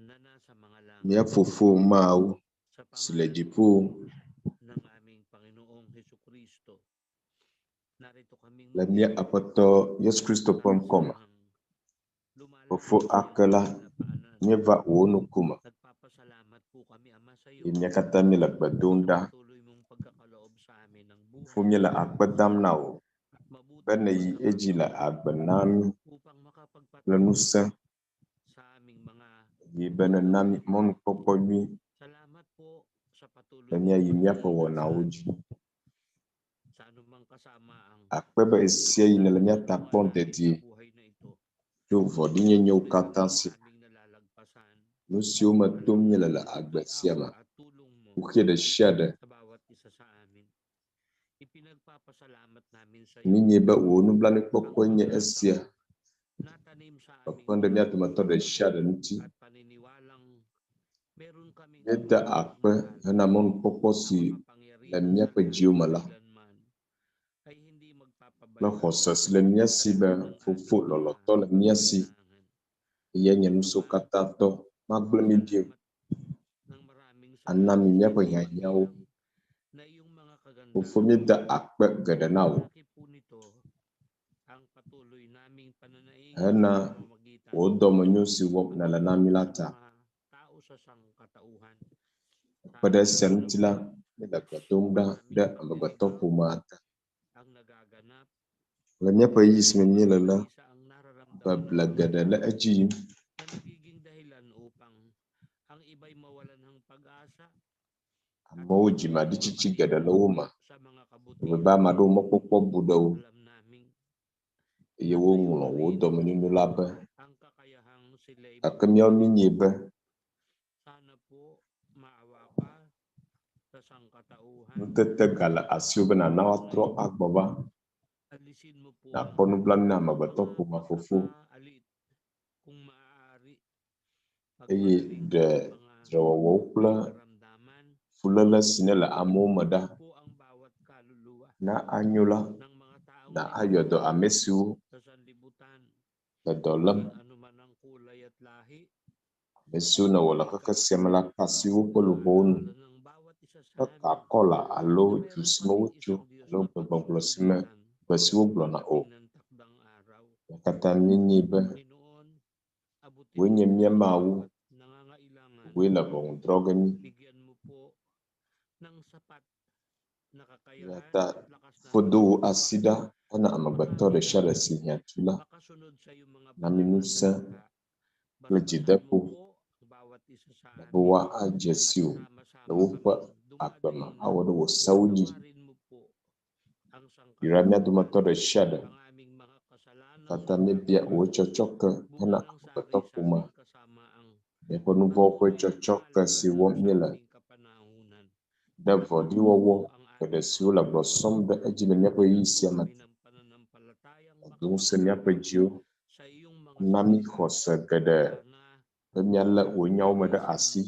na nasa mga langit Mía Fofo Mawu si le dziƒo, ng aming Panginoong Heso Kristo. Narito kaming le mía Aƒetɔ Yesu Kristo ƒe ŋkɔ me. Fofo ake la, míeva wò ŋkume nagpapasalamat po kami Ama sa iyo eye mía katã míele gbe dom ɖa. patuloy mong pagkakaloob sa amin ng Fofo míele akpe dam na wò be nèyi edzi le agbe na mí upang kple makapagpatuloy ŋusẽ sa aming mga eye be nèna mí mɔnukpɔkpɔ nyui Salamat po sa patuloy be mong míayi míaƒe pagkalinga sa wɔnawo dzi. amin sa anumang kasamaang Akpe be ɣe sia ɣi nèle mía ta kpɔm dumadaan sa dedie buhay na ito. tso vɔ̃ɖinyenyewo katã si me. Aming nalalagpasan Nu siwo me tom míele le agbe sia me, at tulong mo kuxi ɖe sia ɖe sa bawat isa sa amin. Ipinagpapasalamat namin sa iyo Míenyae be wò nublanuikpɔkpɔe ang nye mga esia natanim sa kpekpem aming ɖe mía dometɔ ɖe sia ɖe ŋuti. at paniniwalang meron kaming Míeda akpe hena mɔnukpɔkpɔ si le míaƒe dziwo me la kailanman ay hindi kple magpapabaya xɔse si le mía si be Fofo lɔlɔ̃tɔ le mía si eye nye ŋusẽwo katã tɔ magblẽ mí ɖi o. ng maraming Ana salamat mí sa míaƒe iyo hiahiãwo. Panginoon na iyong mga Fofo kagandahan míeda akpe geɖe na wò Malaki po nito ang patuloy naming pananaig hena sa pamamagitan wò dɔmenyo si wɔm nèle na mí la ta. mga tao sa sangkatauhan. Kpe ɖe esia ŋuti la, míele gbe dom ɖa ɖe amegbetɔƒomea ta. Ang nagaganap Le míaƒe ɣeyiɣi si me míele la, isa ang nararamdaman beble geɖe le edzi yim. na nagiging dahilan upang ang iba'y mawalan ng pag-asa Amewo dzimaɖitsitsi geɖe le wo me. sa mga Ebe kabutihan. be ame aɖewo mɔkpɔkpɔ bu ɖe wo Alam naming eye woŋlɔ wò dɔmenyonyo la be. ang kakayahang sila'y Gake míawo míenyae be sana po maawa ka sa sangkatauhan. nutete gale asiwò be nàna woatrɔ agbɔ va Alisin mo po nàkpɔ nublanui na amegbetɔƒomea fofo alit kung maaari eye pagpagaling ɖe ang mga dzrewɔwɔwo kple nararamdaman fuléle si nele amewo me ɖa. po ang bawat kaluluwa Na anyo la, ng mga taong na ayɔ dɔ ame siwo sa sanlibutan le dɔ lém, anuman ang kulay at lahi ame siwo nèwɔ le xexe sia me la ka asi woƒe luʋɔwo nu. ng bawat isa sa Ke kakɔla alo du si me wotso alo gbegbɔgblɔ si me gbe si wogblɔna o. ng takdang araw. Mía katã míenyae be Panginoon, abutin wòe mo nye po mía ang Mawu, bawat nangangailangan. wòe le ʋɔnu drɔ̃ ge mí. Bigyan mo po ng sapat na Eya kakayahan ta at lakas na fofo do wò asi ɖa Hena amegbetɔ ɖe sia ɖe si hiã tu la, na mí ŋusẽ kple dzideƒo be woadze si wò le woƒe agbe me awɔ ɖe wò sewo dzi. Yra mía dometɔ ɖe sia ɖe. Katã míebia wò tsɔtsɔke hena amegbetɔƒomea, míaƒe nu vɔ̃wo ƒe tsɔtsɔke si wɔm míele ɖe vɔ̃ɖiwɔwɔ geɖe siwo le gbɔ sɔm ɖe edzi le míaƒe ɣeyiɣi sia me ta. Èdo ŋusẽ míaƒe dziwo, na mí xɔse geɖe be míalé wò nyawo me ɖe asi.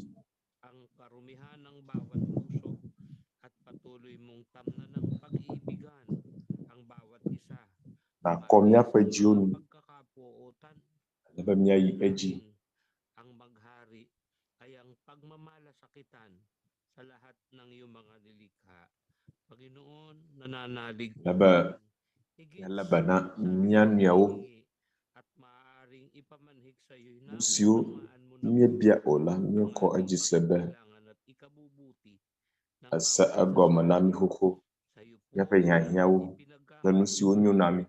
Nàkɔ míaƒe dziwo nu ale be míayi edzi. Ale be míalé be na mía nɔewo. Nu siwo míebia o la, míexɔ edzi se be ese egɔme na mí xoxo, míaƒe hiahiãwo kple nu siwo nyo na mí.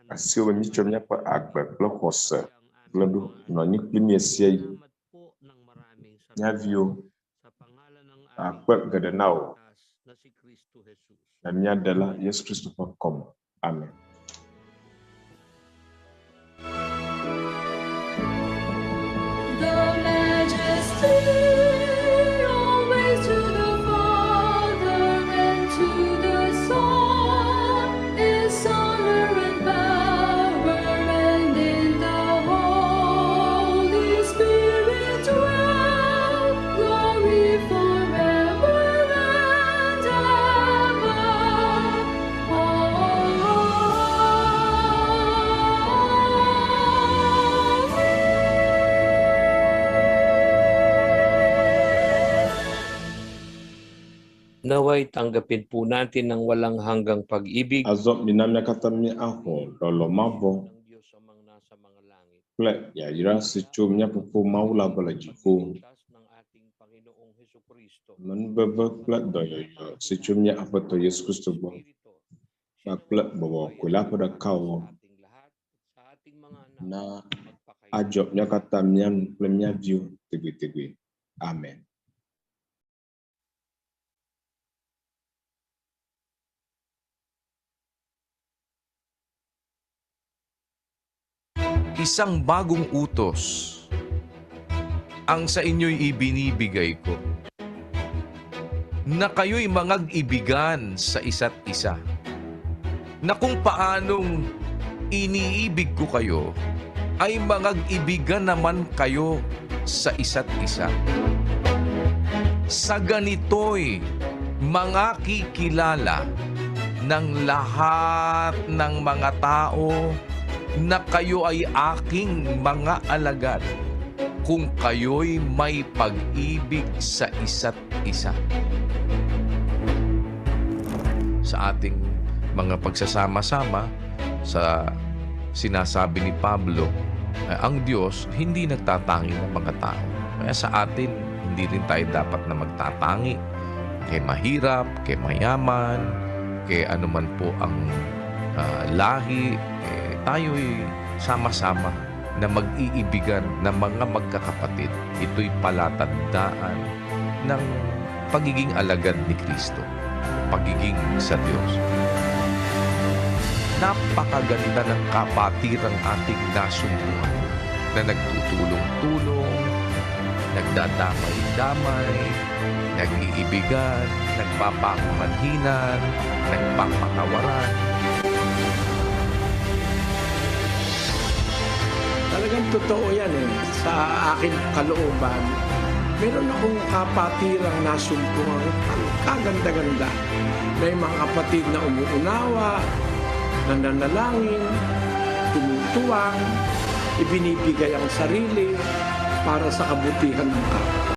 Asiwò be míetsɔ míaƒe agbe kple xɔse gblẽ ɖo nɔ anyi kpli mí ɣesiaɣi. Mía viwo, akpe geɖe na wò le mía Ɖela Yesu Kristo ƒe ŋkɔ me. Amen. The majesty always to the Father and to the Son is honor and power, and in the Holy Spirit dwell glory forever and ever. Naway tanggapin po natin ng walang hanggang pag-ibig Azɔ mina mía katã míaxɔ lɔlɔ̃ mavɔ kple yayra si tso mía Fofo Mawu la gbɔ le dziƒo. Amenuveve kple dɔyɔyɔ si tso mía Aƒetɔ Yesu Kristo gbɔ kpakple Gbɔgbɔ Kɔkɔe la ƒe ɖekawɔwɔ na adzɔ mía katã mía nu kple mía viwo tegbetegbe. Amen. Isang bagong utos ang sa inyo'y ibinibigay ko, na kayo'y mangag-ibigan sa isa't isa, na kung paanong iniibig ko kayo, ay mangag-ibigan naman kayo sa isa't isa. Sa ganito'y mangakikilala ng lahat ng mga tao na kayo ay aking mga alagad, kung kayo'y may pag-ibig sa isa't isa. Sa ating mga pagsasama-sama, sa sinasabi ni Pablo, ay ang Diyos hindi nagtatangi ng mga tao. Kaya sa atin, hindi rin tayo dapat na magtatangi kay mahirap, kay mayaman, kay anuman po ang lahi, tayo'y sama-sama na mag-iibigan ng mga magkakapatid. Ito'y palatandaan ng pagiging alagad ni Kristo, pagiging sa Diyos. Napakaganda ng kapatirang ating nasumpungan na nagtutulong-tulong, nagdadamay-damay, nag-iibigan, nagpapakumanhinan, nagpapatawaran. Talagang totoo yan. Sa aking kalooban, meron akong kapatirang nasumpungan kaganda-ganda. May mga kapatid na umuunawa, nananalangin, tumutuwang, ibinibigay ang sarili para sa kabutihan ng kapwa.